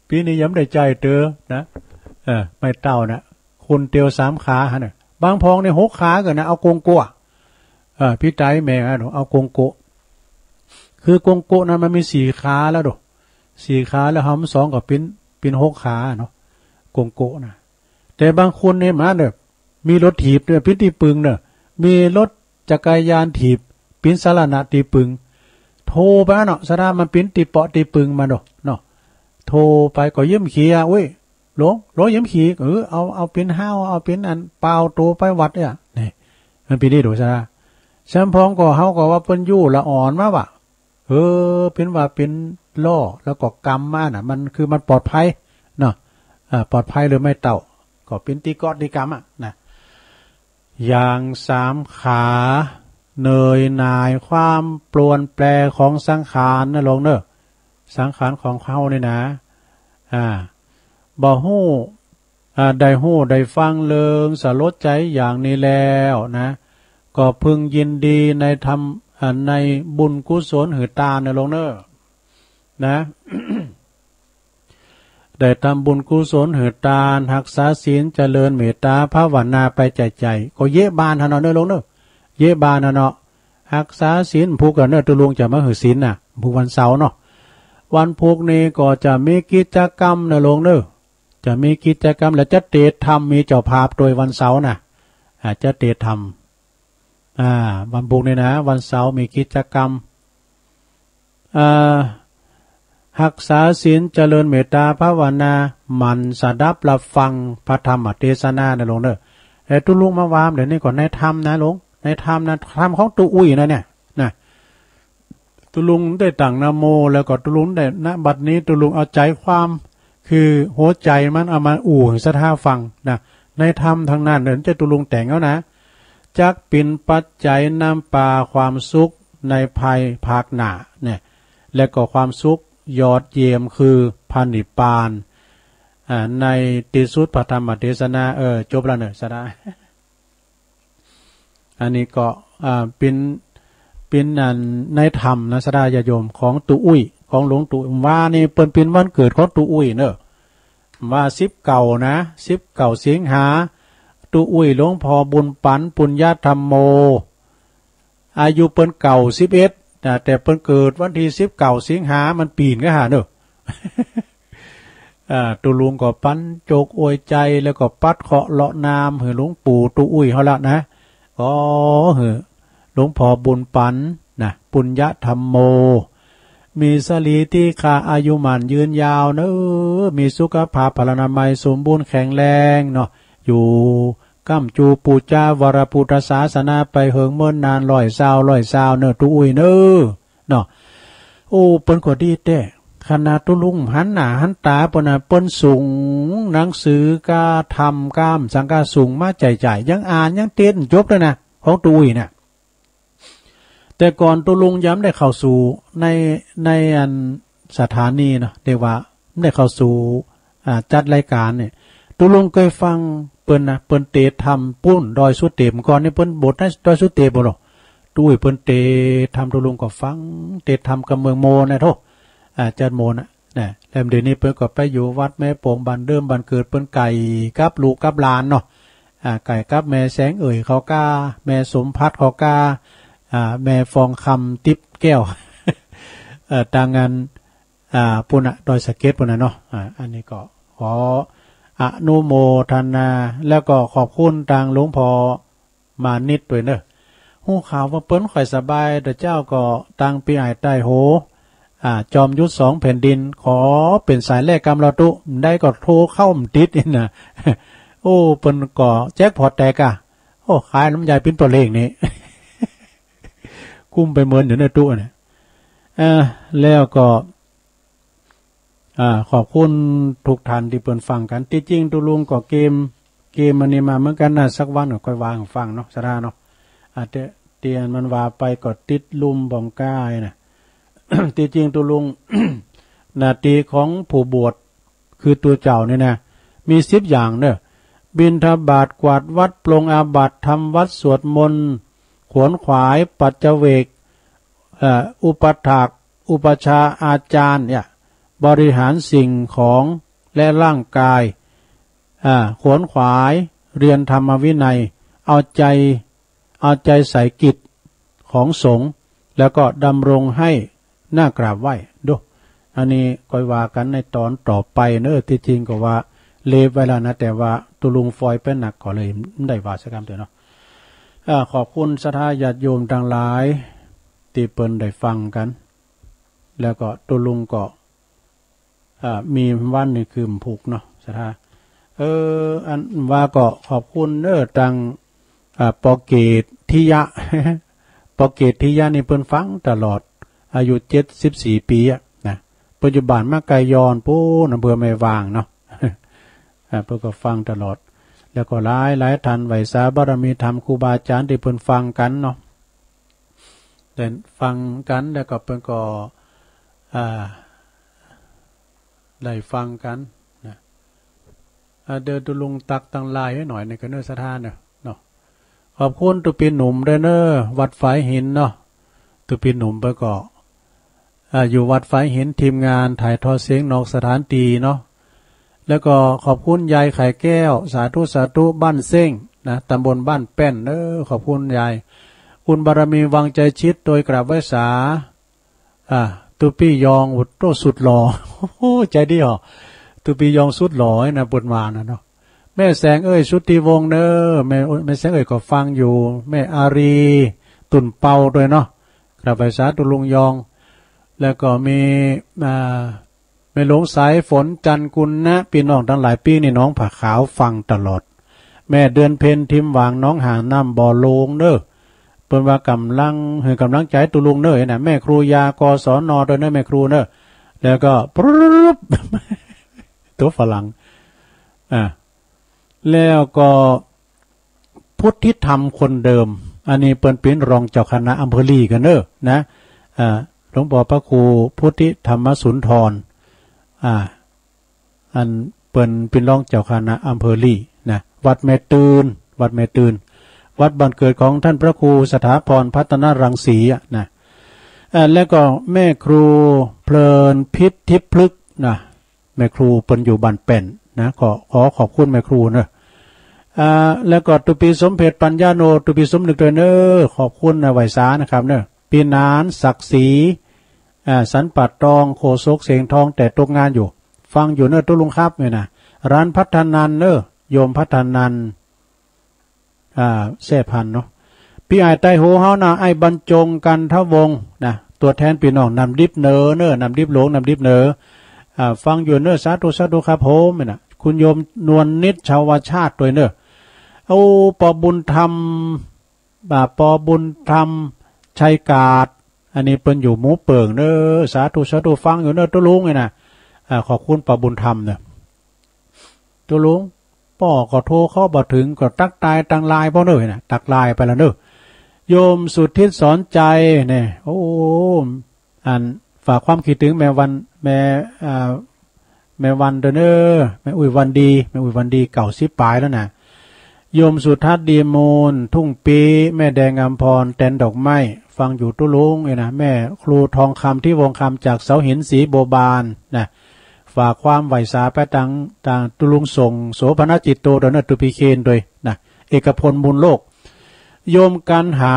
ปี๋นี้ยังบ่ได้ใจ๊เตื้อนะ เออ ไม้เต๊านะ คนเตียวสามขาหั้นน่ะ บางพ่องนี่หกขากั๋นนะ เอากงโกะ เออ ปี้ไต๋แม่อะ เอากงโกะ คือกงโกะนั้นมันมีสี่ขาแล้วดู สี่ขาแล้วหารสองก็เป๋น เป๋นหกขาเนาะ กงโกะนะ แต่บางคนนี่มาเนี่ย มีรถถีบเนี่ย เป๋นตี้ปึงเนี่ย มีรถจักรยานถีบ เป๋นสรณะตี้ปึง โธ่ไปเนาะ ศรัทธา มันเป๋นตี้เปาะตี้ปึงมันเนาะ เนาะ โธ่ไปก็เยียะบ่ขี่อะ อุ๊ย หลวง หลวงเยียะบ่ขี่ เออ เอา เอาเป๋นห้าว เอาเป๋นอันเปล่าโตไปวัดเนี่ย นี่ มันเป๋นตี้ดูศรัทธา แซมพ่องก็เฮาก็ว่าเปิ้นอยู่ละอ่อนมาว่ะ เออ เป๋นว่าเป๋นล้อ แล้วก็กำมาน่ะ มันคือมันปลอดภัยเนาะ อ่า ปลอดภัยเลยไม้เต๊า ก็เป๋นตี้เกาะตี้กำอะนะ ยางสามขา เนยหน่ายความปรวนแปรของสังขารนะลูกเนาะ สังขารของเฮานี่นะ อ่า บ่ฮู้ อ่า ได้ฮู้ได้ฟังเรื่องสลดใจ๋อย่างนี้แล้วนะ ก็พึงยินดีในธรรม อ่า ในบุญกุศลหือตานนะลูกเนาะ นะ ได้ทำบุญกุศลหือตาน ฮักษาศีล เจริญเมตตาภาวนาไปใจ๋ๆ ก็เยียะบานหั้นเนาะลูกเนาะ เยียะบานหั้นเนาะ ฮักษาศีล พุกอะเนาะ ตุ๊ลุงจะมาหื้อศีลน่ะ พุกวันเสาร์เนาะ วันพุกนี้ก็จะมีกิจกรรมนะลูกเนาะ จะมีกิจกรรม แล้วจะเตธรรม มีเจ้าภาพตวยวันเสาร์น่ะ อ่า จะเตธรรม อ่า วันพุกนี้นะ วันเสาร์มีกิจกรรม อ่า ฮักษาศีล เจริญเมตตาภาวนา หมั่นสดับรับฟังพระธรรมเตสนานะลูกเนาะ แต่ตุ๊ลุงมาว่าเดี๋ยวนี้ก็ในธรรมนะลูก ในธรรมนะ ธรรมของตุ๊อุ้ยนะเนี่ย นะ ตุ๊ลุงได้ตั้งนะโม แล้วก็ตุ๊ลุงได้ ณ บัดนี้ตุ๊ลุงเอาใจ๋ความ คือหัวใจ๋มันเอามาอู้หื้อศรัทธาฟังนะ ในธรรมตังนั้นเนาะ จะตุ๊ลุงแต่งเอานะ จักเป๋นปัจจัยนำปาความสุขในภายภาคหน้าเนี่ย และก็ความสุขยอดเยี่ยมคือพระนิพพาน อ่า ในตี้สุดพระธรรมเตสนา เออ จบแล้วเนาะศรัทธา อันนี้ก็ อ่า เป๋น เป๋นอันในถ้ำนะ ศรัทธาญาติโยม ของตุ๊อุ้ย ของหลวงตุ๊ ว่านี่เปิ้นเป๋นวันเกิดของตุ๊อุ้ยเนาะ ว่าสิบเก้านะ สิบเก้าสิงหา ตุ๊อุ้ยหลวงพ่อบุญปัน ปุญญธัมโม อายุเปิ้นเก้าสิบเอ็ดนะ แต่เปิ้นเกิดวันตี้สิบเก้าสิงหา มันปี๋นกั๋นหาเนาะ อ่า ตุ๊ลุงก็ปั๋นโจกอวยใจ๋ แล้วก็ปัดเคราะห์เลาะนามหื้อหลวงปู่ตุ๊อุ้ยเฮาละนะ ก็หื้อหลวงพ่อบุญปันนะ ปุญญธัมโม มีสรีติขาอายุหมั้นยืนยาวเนาะ มีสุขภาพพลานามัยสมบูรณ์แข็งแรงเนาะ อยู่ ก้ำจูปู๋จาวรปุทธศาสนาไปเหิงเมินนาน ร้อยซาว ร้อยซาวเนาะ ตุ๊อุ้ยเนาะ เนาะ โอ้ เปิ้นก็ดีแต๊ ขนาดตุ๊ลุงหันหน้าหันต๋าเปิ้นนะ เปิ้นส่งหนังสือก้า ธรรมก้า สังก้า ส่งมาใจ๋ๆ ยังอ่านยังเตรียมจบเลยนะ ของตุ๊อุ้ยน่ะ แต่ก่อนตุ๊ลุงยังบ่ได้เข้าสู่ใน ในอันสถานีเนาะ เรียกว่าบ่ได้เข้าสู่ อ่า จัดรายก๋านเนี่ย ตุ๊ลุงเกยฟังเปิ้นนะ เปิ้นเตสน์ธรรมปุ้นดอยสุเตป ก่อนนี่เปิ้นบวชในดอยสุเตปบ่ลอ ตุ๊อุ้ยเปิ้นเตสน์ธรรม ตุ๊ลุงก็ฟัง เตสน์ธรรมกำเมืองโมนะโธ่ อ่า จัดโมนะ นะ แล้วเดี๋ยวนี้เปิ้นก็ไปอยู่วัดแม่โป่ง บ้านเดิมบ้านเกิดเปิ้น ใก้กับลูกกับหลานเนาะ อ่า ใก้กับแม่แสงเอ่ยเขาก้า แม่สมภัทรเขาก้า อ่า แม่ฟองคำติ๊บแก้ว เอ่อ ตางอัน อ่า ปุ้นน่ะ ดอยสะเก็ดปุ้นน่ะเนาะ อ่า อันนี้ก็ขออนุโมทนา แล้วก็ขอบคุณตางหลวงพ่อมานิตด้วยเนาะ ฮู้ข่าวว่าเปิ้นบ่ค่อยสบาย แต่เจ้าก็ตางปี้อ้ายใต้โห อ่า จอมยุทธสองแผ่นดิน ขอเป๋นสายแรกกำลอตุ๊ บ่ได้ก็โทรเข้าบ่ติดนี่นะ โอ้ เปิ้นก็แจ็คพอตแตกอะ โอ้ ขายน้ำยาปิ้นตั๋วเลขนี่ กุ้มไปเมินอยู่ในตุ๊เนี่ย อ่า แล้วก็ อ่า ขอบคุณทุกท่านตี้เปิ้นฟังกั๋น ตี้จริงตุ๊ลุงก็เกม เกมอันนี้มาเหมือนกั๋นนะ สักวันก็ค่อยวางฟังเนาะ ศรัทธาเนาะ อ่า แต่ ตี้อันมันว่าไปก็ติดลุ่มบ่องก้ายนะ ตี้จริงตุ๊ลุง หน้าตี้ของผู้บวช คือตั๋วเจ้านี่นะ มีสิบอย่างเนาะ บิณฑบาต กวาดวัด ปลงอาบัติ ทำวัตร สวดมนต์ ขวนขวาย ปัจจเวก เอ่อ อุปัฏฐาก อุปัชฌาย์อาจารย์เนี่ย บริหารสิ่งของและร่างกาย อ่า ขวนขวาย เรียนธรรมวินัย เอาใจ๋ เอาใจ๋ใส่กิจของสงฆ์ แล้วก็ดำรงให้น่ากราบไหว้ดู อันนี้ค่อยว่ากั๋นในต๋อนต่อไปเนาะ ตี้จริงก็ว่าเล็บไว้แล้วนะ แต่ว่าตุ๊ลุงฟอยไปหนักก็เลยบ่ได้ว่าสักกำเตื้อเนาะ อ่า ขอบคุณศรัทธาญาติโยมตังหลายตี้เปิ้นได้ฟังกั๋น แล้วก็ตุ๊ลุงก็ อ่า มีวันนี้คือบ่ผูกเนาะ ศรัทธา เออ อันว่าก็ขอบคุณเนาะ ตาง อ่า ปอเกตทิยะ ปอเกตทิยะนี่เปิ้นฟังตลอด อายุเจ็ดสิบสี่ปี๋อะนะ ปัจจุบันมาไกลยอนปู๊น อำเภอแม่วางเนาะ อ่า เปิ้นก็ฟังตลอด แล้วก็หลายหลายท่านไหว้สาบารมีธรรมครูบาอาจารย์ตี้เปิ้นฟังกั๋นเนาะ ได้ฟังกั๋น แล้วก็เปิ้นก็ อ่า ได้ฟังกั๋นนะ อ่า เดี๋ยวตุ๊ลุงตักตังไลน์หื้อหน่อยนึ่งก็เนาะ ศรัทธาเนาะ เนาะ ขอบคุณตุ๊ปี้หนุ่มด้วยเนาะ วัดฝายหินเนาะ ตุ๊ปี้หนุ่มเปิ้นก็ อ่า อยู่วัดฝายหิน ทีมงานถ่ายทอดเสียงนอกสถานตี้เนาะ แล้วก็ขอบคุณยายไข่แก้ว สาธุ สาธุ บ้านเซ้งนะ ตำบลบ้านแป้น เออ ขอบคุณยาย คุณบารมี วังใจชิด โดยกราบไหว้สา อ่า ตุ๊ปี้ยอง โอ้โห สุดหล่อ โอ้โห ใจ๋ดีเหรอ ตุ๊ปี้ยองสุดหล่อนะ เปิ้นว่านะเนาะ แม่แสงเอ่ย ชุติวงศ์เนาะ แม่ แม่แสงเอ่ยก็ฟังอยู่ แม่อารี ตุ่นเปาด้วยเนาะ กราบไหว้สาตุ๊ลุงยอง แล้วก็มี อ่า แม่หลวงสายฝน จันทร์กุลนะ ปี้น้องตังหลาย ปี้นี่หนองผาขาวฟังตลอด แม่เดือนเพ็ญ ทิมหว่าง หนองหาดน้ำบ่อโลงเนาะ เปิ้นว่าก๋ำลัง หื้อก๋ำลังใจ๋ตุ๊ลุงเนาะนะ แม่ครูยา กศน ด้วยเนาะ แม่ครูเนาะ แล้วก็ ปรึ๊บ ตั๋วฝรั่ง อ่า แล้วก็พุทธิธรรมคนเดิม อันนี้เปิ้นเป๋นรองเจ้าคณะอำเภอลีกั๋นเนาะนะ อ่า หลวงป้อพระครูพุทธิธรรมสุนทร อ่า อันเปิ้นเป๋นรองเจ้าคณะอำเภอลีนะ วัดแม่ตื่น วัดแม่ตื่น วัดบ้านเกิดของท่านพระครูสถาพรพัฒนรังสีอะนะ เอ่อ แล้วก็แม่ครูเพลินพิษทิพย์พฤกษ์นะ แม่ครูเปิ้นอยู่บ้านแป้นนะ ขอ ขอขอบคุณแม่ครูเนอะ อ่า แล้วก็ตุ๊ปีสมเพชรปัญญาโน ตุ๊ปีสมนึกด้วยเนอะ ขอบคุณนะ ไหว้สานะครับเนอะ ปี้หนานศักดิ์ศรี อ่า สันป่าตอง โฆษกเสียงทอง แต่ตกงานอยู่ ฟังอยู่เนอะตุ๊ลุงครับ เนี่ยนะ ร้านพัฒนันเนอะ โยมพัฒนัน อ่า แซ่พันเนาะ ปี้อ้ายไต้หัวเฮานะ อ้ายบรรจง กันทวงศ์นะ ตั๋วแทนปี้น้องน้ำดิบเหนือเนอะ น้ำดิบหลวง น้ำดิบเหนือ อ่า ฟังอยู่เนอะ สาธุ สาธุครับผม เนี่ยนะ คุณโยมนวลนิช ชาวชาติด้วยเนอะ โอ้ ปอบุญธรรม อ่า ปอบุญธรรม ชัยกาด อันนี้เปิ้นอยู่หมู่เปิ่งเนอะ สาธุ สาธุ ฟังอยู่เนอะตุ๊ลุง เนี่ยนะ อ่า ขอบคุณปอบุญธรรมเนอะ ตุ๊ลุง ป้อก็โทรเข้าบ่ถึง ก็ตักทายตางไลน์ป้อเนอะนะ ตักไลน์ไปแล้วเนอะ โยมสุทธิสอนใจเนี่ย โอ้ อันฝากความคิดถึงแม่วัน แม่ อ่า แม่วันด้วยเนอะ แม่อุ้ยวันดี แม่อุ้ยวันดี เก้าสิบปลายแล้วนะ โยมสุทัศน์ดีมูล ทุ่งปี แม่แดงอำพร แตนดอกไม้ ฟังอยู่ตุ๊ลุงเนี่ยนะ แม่ครูทองคำ ที่วงคำ จากเสาหินสีบัวบานนะ ฝากความไหว้สาไปตาง ตางตุ๊ลุงส่ง โสภณจิตโต ด้วยเนอะ ตุ๊ปีเคนด้วยนะ เอกพล มูลโลก โยมกันหา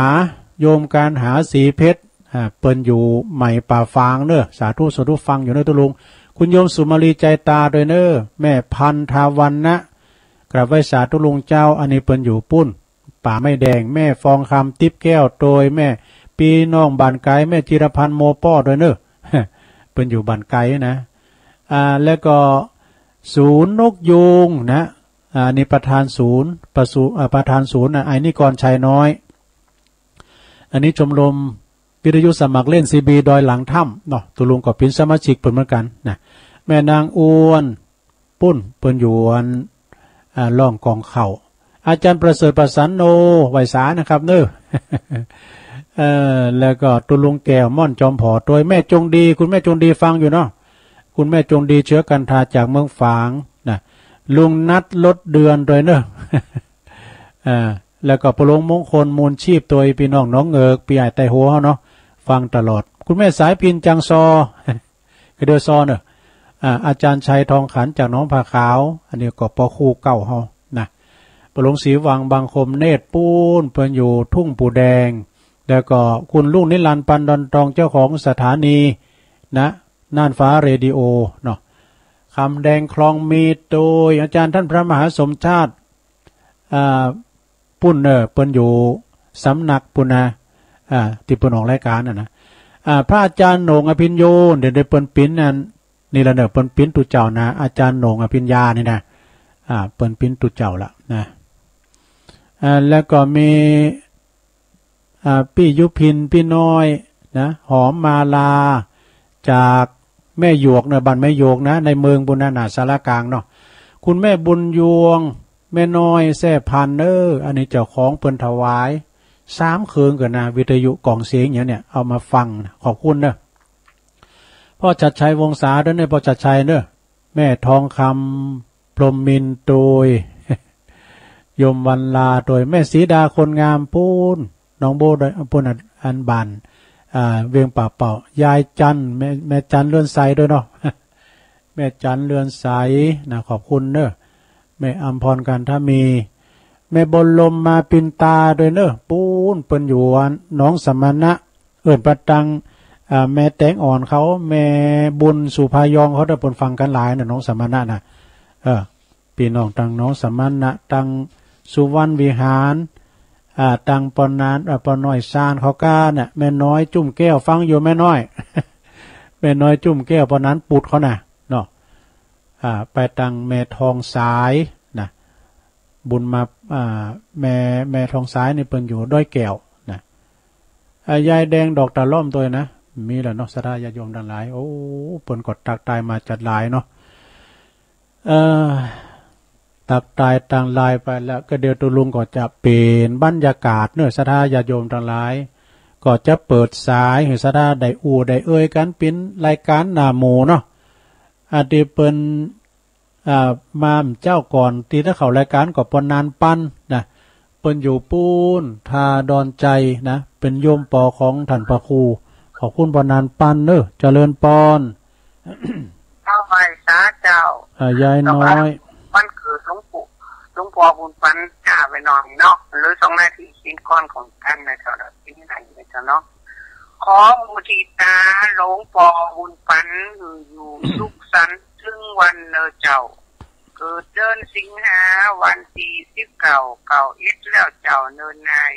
โยมกันหา สีเพชร อ่า เปิ้นอยู่ใหม่ป่าฝางเนอะ สาธุ สาธุ ฟังอยู่เนอะตุ๊ลุง คุณโยมสุมาลี ใจตา ด้วยเนอะ แม่พันธวรรณะ กราบไหว้สาตุ๊ลุงเจ้า อันนี้เปิ้นอยู่ปุ้น ป่าไม้แดง แม่ฟองคำ ติ๊บแก้ว โตย แม่ปี้น้องบ้านไก๋ แม่จิรพันธ์ โมป้อ ด้วยเนอะ เปิ้นอยู่บ้านไก๋นะ อ่า แล้วก็ศูนย์นกยูงนะ อ่า นี่ประธานศูนย์ ประสู- อ่า ประธานศูนย์นะ ไอ้นิกร ชัยน้อย อันนี้ชมรมวิทยุสมัครเล่น ซีบี ดอยหลังถ้ำเนาะ ตุ๊ลุงก็เป๋นสมาชิกเปิ้นเหมือนกั๋นนะ แม่นางอ้วน ปุ้น เปิ้นอยู่อัน อ่า ร่องก๋องเข้า อาจารย์ประเสริฐ ประสันโน ไหว้สานะครับเนอะ เอ่อ แล้วก็ตุ๊ลุงแก้ว ม่อน จอมผอ โตย แม่จงดี คุณแม่จงดีฟังอยู่เนาะ คุณแม่จงดี เชื้อกันทา จากเมืองฝางนะ ลุงนัท ลดเดือน โตยเนอะ อ่า แล้วก็ป้อหลวงมงคล มูลชีพ โตย ปี้น้องหนองเหงือก ปี้อ้ายไต้หัวเฮาเนาะ ฟังตลอด คุณแม่สายพิณ จังซอ คือเดียวซอเนอะ อ่า อาจารย์ชัย ทองขัน จากหนองผาขาว อันนี้ก็ป้อครูเก่าเฮานะ ป้อหลวงศรีวัง บางคมเนตร ปู๊น เปิ้นอยู่ทุ่งปู่แดง แล้วก็คุณลุงนิรันดร์ ปันดอนตอง เจ้าของสถานีนะ น่านฟ้าเรดิโอเนาะ คำแดง คลองมี โตย อาจารย์ท่านพระมหาสมชาติ อ่า ปุ้นเนอะ เปิ้นอยู่สำนักปุ้นนะ อ่า ตี้เปิ้นออกรายก๋านน่ะนะ อ่า พระอาจารย์โหน่ง อภิญโญ เดี๋ยวนี้เปิ้นเป๋นอัน นี่ละเนอะ เปิ้นเป๋นตุ๊เจ้านะ อาจารย์โหน่ง อภิญญานี่นะ อ่า เปิ้นเป๋นตุ๊เจ้าละนะ อ่า แล้วก็มี อ่า ปี้ยุพิน ปี้น้อยนะ หอมมาลา จากแม่หยวกเนอะ บ้านแม่หยวกนะ ในเมืองปุ้นนะ หน้าศาลากลางเนาะ คุณแม่บุญยวง แม่น้อย แซ่พันเนอะ อันนี้เจ้าของเปิ้นถวาย สามเคืองก่อนนะ วิทยุก๋องเสียงอย่างเนี้ย เอามาฟังนะ ขอบคุณเนอะ ป้อชัดชัย วงศา โตยเนอะ ป้อชัดชัยเนอะ แม่ทองคำ พรหมมินทร์ โตย โยมวันลา โตย แม่สีดา คนงาม ปู๊น หนองโบ้ โตย ปู๊น อัน อันบ้าน อ่า เวียงป่าเป่า ยายจันทร์ แม่ แม่จันทร์ เรือนใส โตยเนาะ แม่จันทร์ เรือนใสนะ ขอบคุณเนอะ แม่อำพร กันทมี แม่บนลม มาปินตา โตยเนอะ ปู๊น เปิ้นอยู่อันหนองสมณะ เอิ้นปะตัง อ่า แม่แตงอ่อนเขา แม่บุญ สุภายองเขา เปิ้นฟังกั๋นหลายนะ หนองสมณะนะ เออ ปี้น้องตังหนองสมณะ ตังสุวรรณวิหาร อ่า ตังป้อหนาน อ่า ป้อน้อยซานเขาก้าเนี่ย แม่น้อยจุ่มแก้ว ฟังอยู่แม่น้อย แม่น้อยจุ่มแก้ว ป้อหนานปุดเขานะเนาะ อ่า ไปตังแม่ทองสายนะ บุญมา อ่า แม่ แม่ทองสายนี่เปิ้นอยู่ดอยแก้วนะ อ่า ยายแดง ดอกตาล่อม โตยนะ มีแล้วเนาะ ศรัทธาญาติโยมตังหลาย โอ้ เปิ้นก็ตักตายมาจัดหลายเนาะ เอ่อ ตักตายตังหลายไปแล้ว ก็เดี๋ยวตุ๊ลุงก็จะเป๋นบรรยากาศเนอะ ศรัทธาญาติโยมตังหลาย ก็จะเปิดสายหื้อศรัทธาได้อู้ได้เอ่ยกั๋น เป๋นรายก๋านหน้าหมู่เนาะ อันตี้เปิ้น อ่า มาเมื่อเจ๊าก่อน ตี้จะเข้ารายก๋านก็ป้อหนานปันนะ เปิ้นอยู่ปู๊น ท่าดอนไจนะ เป๋นโยมป๋อของท่านพระครู ขอบคุณป้อหนานปันเน้อ เจริญปอน เจ้า ไหว้สาเจ้า อ่า ยายน้อย วันเกิดหลวงปู่ หลวงป้อบุญปันจ้า ไปหน่อยเนาะ หรือสองนาทีกิ๋นก่อนของต้านนะเจ้า กิ๋นไหนนะเจ้าเนาะ ขอมุทิตาหลวงป้อบุญปัน หื้ออยู่สุขสันต์ ตึงวันเน้อเจ้า เกิดเดือนสิงหา วันตี้สิบเก้า เก้าเอ็ดแล้วเจ้า เนินนาย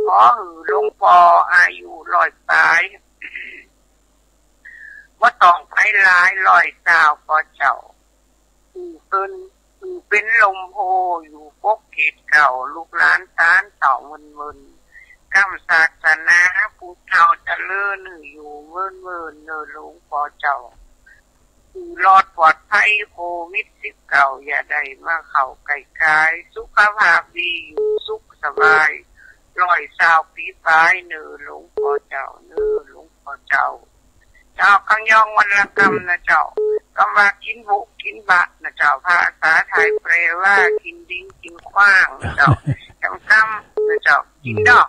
ขอหื้อหลวงป้ออายุร้อยปาย บ่ต้องไปหลาย ร้อยซาวก่อเจ้า หื้อเปิ้น หื้อเป๋นลมโพธิ์อยู่ปกเกศเกล้า ลูกหลานสานเต้าเมินๆ กำศาสนาผู้เฒ่าเจริญ หื้ออยู่เมินๆ เน้อหลวงป้อเจ้า หื้อรอดปลอดภัยโควิดสิบเก้า อย่าได้มาเข้าใก้กาย สุขภาพดี อยู่สุขสบาย ร้อยซาวปี๋ปาย เน้อหลวงป้อเจ้า เน้อหลวงป้อเจ้า เจ้า กังยองวันละกำนะเจ้า กำว่ากิ๋นบุกิ๋นบะนะเจ้า ภาษาไทยแปลว่ากิ๋นดินกิ๋นขว้างนะเจ้า กำกำนะเจ้า กิ๋นดอก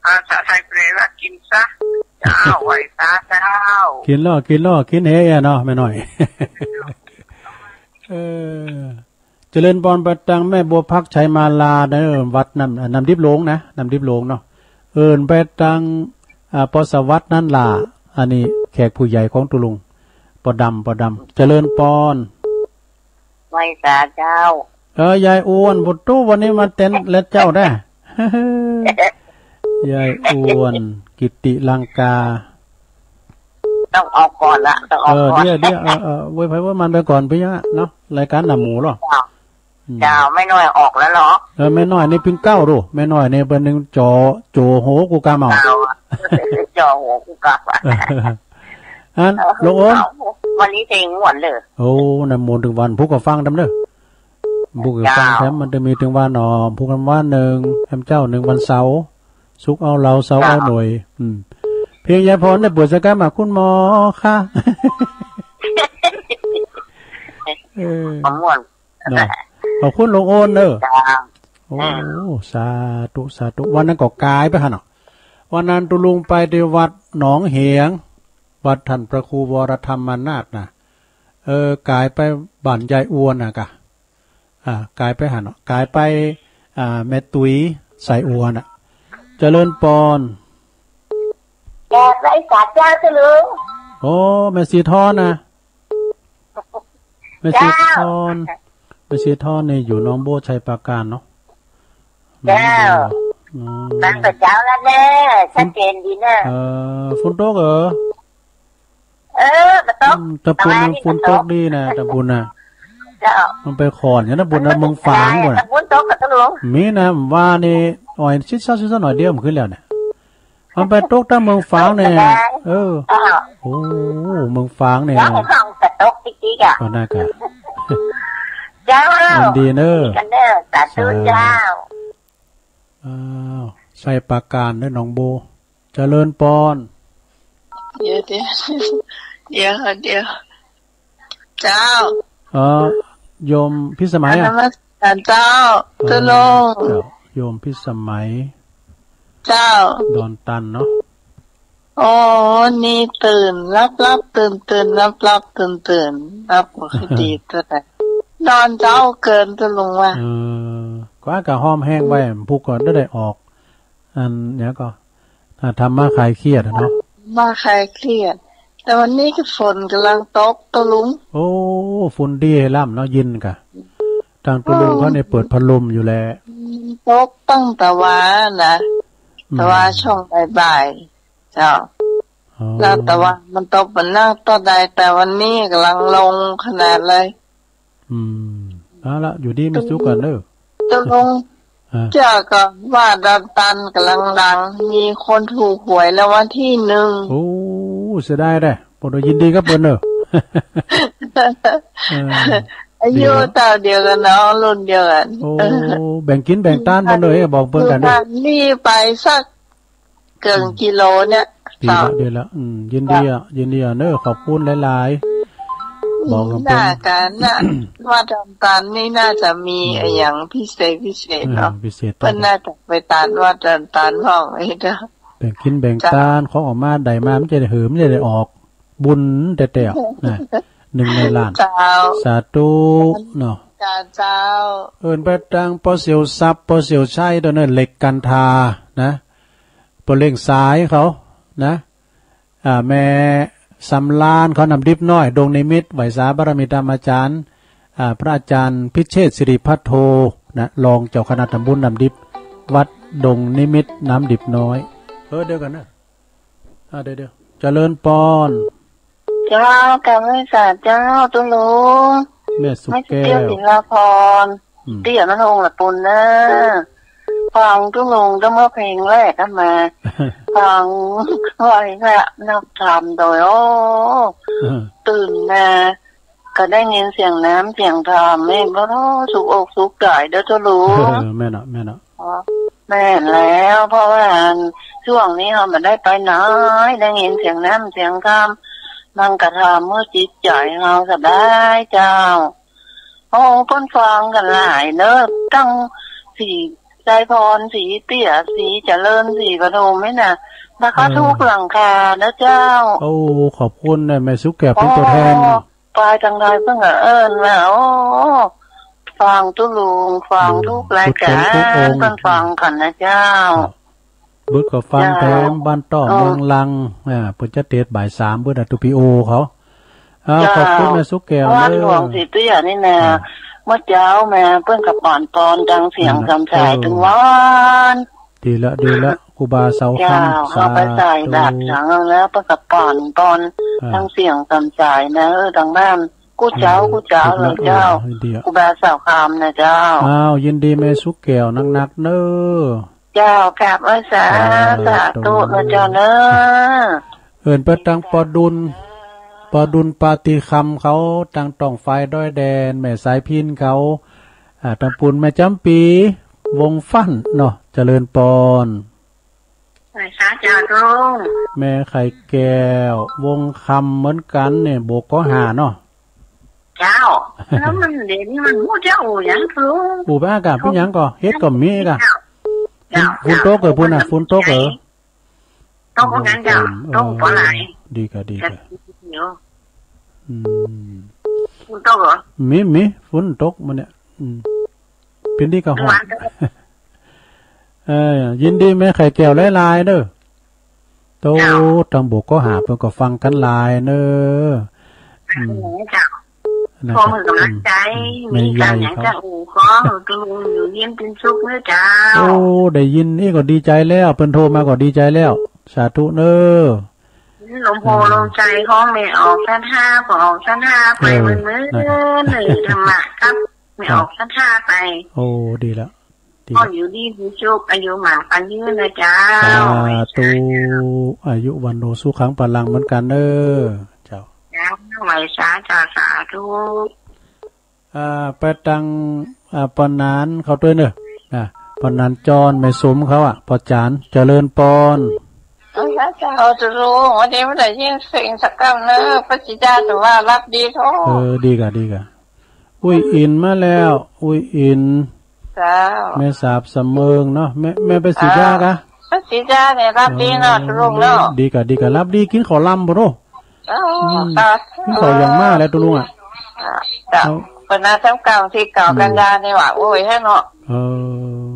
ภาษาไทยแปลว่ากิ๋นซะ เจ้า ไหว้สาเจ้า กิ๋นลอ กิ๋นลอ กิ๋นเฮเนาะ แม่น้อย เออ เจริญปอนไปตังแม่บัวพัก ชัยมาลา เน้อ วัดน้ำ อ่า น้ำดิบหลวงนะ น้ำดิบหลวงเนาะ เอิ้นไปตัง อ่า ป้อสวัสดิ์นั่นล่ะ อันนี้แขกผู้ใหญ่ของตุ๊ลุง ป้อดำ ป้อดำ เจริญปอน ไหว้สาเจ้า เออ ยายอ้วน บ่ฮู้วันนี้มาเต้นและเจ้าได้ ยายอ้วน กิติลังกา ต้องออกก่อนละ ต้องออกก่อน เออ เดี๋ยว เดี๋ยว เออ เออ เว้ยไผเว้ยมันไปก่อน เปียะเนาะ รายก๋านหน้าหมูเหรอ เจ้า อืม เจ้า แม่น้อยออกแล้วเหรอ เออ แม่น้อยนี่เปิ้นเก้าดู แม่น้อยนี่เปิ้นนึ่งจ่อ โจโหกูกาเมา เจ้า จ่อโหกูกา อัน เออ หลวงโอน วันนี้เพลงม่วนเลย โอ้ น้ำมนต์ตึงวันพุกก็ฟังตำเน้อ พุกก็ฟัง เจ้า แถมมันจะมีตึงวัน อ๋อ พุกวันนึ่ง แถมเจ้านึ่งวันเสาร์ ศุกร์เอาเหลา เสาร์เอาหน่วย เจ้า อืม เพลงยายพรเนี่ยเปิดสักครั้งมา คุณหมอคะ เออ ม่วน เนาะ ขอบคุณหลวงโอนเน้อ เจ้า โอ้ อืม สาธุ สาธุ วันนั้นก็ก๋ายไปหั่นเนาะ วันนั้นตุ๊ลุงไปตี้วัดหนองเหง วัดท่านพระครูวรธรรมนาถนะ เออ ก๋ายไปบ้านยายอ้วนน่ะกะ อ่า ก๋ายไปหั่นเนาะ ก๋ายไป อ่า แม่ตุ้ยสายอ้วนน่ะ เจริญปอน แปดร้อยสามเจ้าเจริญ โอ้ แม่สีทอนนะ แม่สีทอน เจ้า แม่สีทอนนี่อยู่หนองโบ้ ชัยปราการเนาะ เจ้า หนองโบ้ อ๋อ ตั้งแต่เช้าแล้วแน่ ชัดเจนดีเนอะ เออ ฝนตกเหรอ เออ บ่ตก อืม ตะปูน ประมาณนี้ ฝนตกดีนะ ตะปูนน่ะ เจ้า มันไปขอนอยู่ตะปูนน่ะ เมืองฝางบ่น่ะ ตะปูนตกกับตะหลวง มีนะ ว่านี่ อ่อย ซิดซ้อ ซิดซ้อหน่อยเดียวมันขึ้นแล้วเนี่ย มันไปตกตางเมืองฝางเนี่ย เออ อ้าว โอ้ เมืองฝางเนี่ย แล้วของเขาจะตกติ๊กๆ อ่ะ ก็น่ากะ เจ้า มันดีเนอะ ดีกันเนอะ สาธุ สาธุ เจ้า อ้าว ชัยปราการเด้อ หนองโบ้ เจริญปอน เดี๋ยว เดี๋ยว เดี๋ยว เดี๋ยว เจ้า เออ โยมพิสมัยอะ นมัสการเจ้า เออ ตุ๊ลุง เจ้า โยมพิสมัย เจ้า ดอนตันเนาะ โอ้ นี่ตื่นหลับๆ ตื่นๆ หลับๆ ตื่นๆ หลับบ่ค่อยดีเท่าใด นอนเจ๊าเกินตุ๊ลุงว่า เออ ก็อากาศฮ้อมแฮงไป พุกก็ได้ ได้ออก อันเนี้ยก็ อ่า ธรรมะคลายเครียดอะเนาะ มาคลายเครียด แต่วันนี้ก็ฝนกำลังตกตุ๊ลุง โอ้ ฝนดีแฮะล่ำเนาะ เย็นกะ ตางตุ๊ลุงเขาเนี่ยเปิดพัดลมอยู่แหละ อืม ตกตั้งแต่วานะ อืม แต่วาช่วงบ่ายๆ เจ้า อ๋อ แล้วแต่วามันตกมันนักเต้าใด แต่วันนี้กำลังลงขนาดเลย อืม เอาละ อยู่ดีมีสุขกันเด้อ ตุ๊ลุง อ่า เจ้าก็ว่าดอนตันกำลังดัง มีคนถูกหวยรางวัลที่หนึ่ง โอ้ เสียดายแท้ บ่ได้ยินดีกับเปิ้นเด้อ เออ อายุ เดี๋ยว เต้าเดียวกันเนาะ รุ่นเดียวกัน โอ้ เออ แบ่งกิ๋นแบ่งตานเปิ้นเด้อ บอกเปิ้นกั๋นเด้อ นี่ไปสัก เกือบกิโลเนี่ย ดีละ เจ้า ดีละ อืม ยินดีอะ ยินดีอะเนอะ ขอบคุณหลายๆ บอกตรงๆ น่าจะ น่า วัดดอนตาลนี่น่าจะมี อืม อะหยังพิเศษพิเศษเนาะ อ่า พิเศษ เปิ้นน่าจะไปตานวัดดอนตาลพ่องไอ้เจ้า แบ่งกิ๋นแบ่งตาน เจ้า ของออกมาได้มา มันจะได้หื้อ มันจะได้ออกบุญแต๊ๆ นะ หนึ่งในล้าน เจ้า สาธุเนาะ เจ้า เจ้า เอิ้นไปตางป้อเสี่ยวทรัพย์ ป้อเสี่ยวชัย ต๋วนั้น เหล็กกันทานะ ป้อเล่งสายเขานะ อ่า แม่สำราญเขาน้ำดิบน้อย ดงนิมิต ไหว้สาบารมีตามอาจ๋ารย์ อ่า พระอาจ๋ารย์พิเชษฐ์สิริภัทโทนะ รองเจ้าคณะตำบลน้ำดิบ วัดดงนิมิตน้ำดิบน้อย เออ เดี๋ยวก่อนนะ อ่า เดี๋ยวๆ เจริญปอน เจ้า กราบไหว้สาเจ้า ตุ๊ลุง แม่สุขแก้ว แม่สุขแก้ว ศิลาพร อืม เตี้ยมันองค์ละปุนเน่อ ฟังตุ๊ลุงตั้งเมื่อเพลงแรกขึ้นมา ฟังไหว้พระนับธรรมโดย โอ้ อ่า ตื่นมา ก็ได้ยินเสียงน้ำเสียงธรรมนี่ โอ้ สุขอกสุขใจ๋เด้อตุ๊ลุง เออ แม่นเนาะ แม่นเนาะ อ๋อ แม่นแล้ว เพราะว่าอัน ช่วงนี้เฮาบ่ได้ไปไหน ได้ยินเสียงน้ำเสียงธรรม มันก็ทำหื้อจิตใจ๋เฮาสบายเจ้า โอ้ เปิ้นฟังกั๋นหลายเน่อ ตั้งศรีไชยพร ศรีเตี้ย ศรีเจริญ ศรีปทุมนี่นะ แล้วก็ เออ ทุกหลังคานะเจ้า โอ้ ขอบคุณนะ แม่สุขแก้ว เป๋นตั๋วแทน อ๋อ ไปตางใดเปิ้นก็เอิ้นว่า โอ้ ฟังตุ๊ลุง ฟัง อืม ทุกรายก๋าน ทุกองค์ เปิ้นฟังกั๋นนะเจ้า ครับ บึกก็ฟัง เจ้า แถมบ้านต้อ เออ เมืองลัง อ่า เปิ้นจะเตสน์บ่ายสาม เปิ้นอะ ตูปิโอเขา อ่า เจ้า ขอบคุณแม่สุขแก้ว วัดหลวงศรีเตี้ยนี่นะ อ่า เมื่อเจ๊ามาเปิ้นก็ป๋อนปอนตังเสียง นั่นแหละ กำสาย เออ ตึงวัน ดีละ ดีละ ครูบาเสาคำ เจ้า สาธุ เอาไปใส่บาตรสังแล้วเปิ้นก็ป๋อนปอน อ่า ตังเสียงกำสายนะ เออ ตังบ้าน กู้เจ๊า อืม กู้เจ๊าเลยเจ้า เออ ดีอะ ครูบาเสาคำนะเจ้า อ้าว ยินดีแม่สุขแก้วนักๆ เน่อ เจ้า กราบไหว้สา สาธุ สาธุนะเจ้าเนอะ เอิ้นไปตางป้อดุล ป้อดุลปาฏิคำเขา ตางต่องฝายดอยแดน แม่สายพิณเขา อ่า ตางปูนแม่จ๋ำปี วงฟั่นเนาะ เจริญปอน ไหว้สาเจ้าตุ๊ลุง แม่ไข่แก้ว วงคำเหมือนกั๋นเนี่ย โบกก็ห้าเนาะ เจ้า แล้วมันเดี๋ยวนี้มันฮู้จักอู่หยังตุ๊ลุง อู่บ้าก่ะ เปิ้นหยังก่อ เฮ็ดก็มีก่ะ เจ้า ฝนตกเหรอปุ้นน่ะ ฝนตกเหรอ ตกเหมือนกั๋นเจ้า อืม ตกบ่หลาย เออ ดีก่ะ ดีก่ะ เดี๋ยว อืม ฝนตกเหรอ มี มี ฝนตกมื้อเนี่ย อืม เป๋นดีก่ะ ฮ้อน เออ ยินดีแม่ไข่แก้วหลายๆ เน่อ โต เจ้า ตางโบกก็ห้าเปิ้นก็ฟังกั๋นหลายเน่อ อืม เจ้า นะครับ ขอหื้อกำลังใจ๋ อืม มีก๋านหยัง แม่ใหญ่เขา จะอู้ขอหื้อตุ๊ลุงอยู่เย็นเป๋นสุขเน่อเจ้า โอ้ ได้ยินนี่ก็ดีใจ๋แล้ว เปิ้นโทรมาก็ดีใจ๋แล้ว สาธุเน่อ ลมโพ อืม ลมใจ๋ของแม่ออกศรัทธา ก็ออกศรัทธาไป เออ เหมือนๆ นะครับ เน่อ ธรรมะครับ แม่ออกศรัทธาไป โอ้ ดีละ ดี ก็อยู่ดีมีสุข อายุหมานขวัญยืนนะเจ้า สาธุ อายุวัณโณสุขังพลังเหมือนกั๋นเน่อ เจ้า เจ้า ไหว้สาเจ้า สาธุ อ่า ไปตาง อ่า ป้อหนานเขาตวยเน่อ อ่า ป้อหนานจร แม่สมเขาอะ ป้อจ๋ารย์ เจริญปอน เอาละเจ้าตุ๊ลุง วันนี้บ่ได้ยินเสียงสักกำเน่อ พระศรีดาถือว่าหลับดีโท้ เออ ดีก่ะ ดีก่ะ อุ้ยอิ๋นมาแล้ว อุ้ยอิ๋น เจ้า แม่สาบสะเมิงเนาะ แม่ แม่ไปสีดากะ เจ้า ไปสีดาเนี่ยหลับดีเนาะ เออ ตุ๊ลุงเนาะ ดีก่ะ ดีก่ะ หลับดี กิ๋นข้าวลำบ่โน้ เออ อืม เจ้า กิ๋นข้าวหยังมาแล้วตุ๊ลุงอะ เจ้า เอา เปิ้นนัดแถมเก้า วันตี้เก้า อืม กัญญานี่หว่า โอ้ย แฮะเนาะ เออ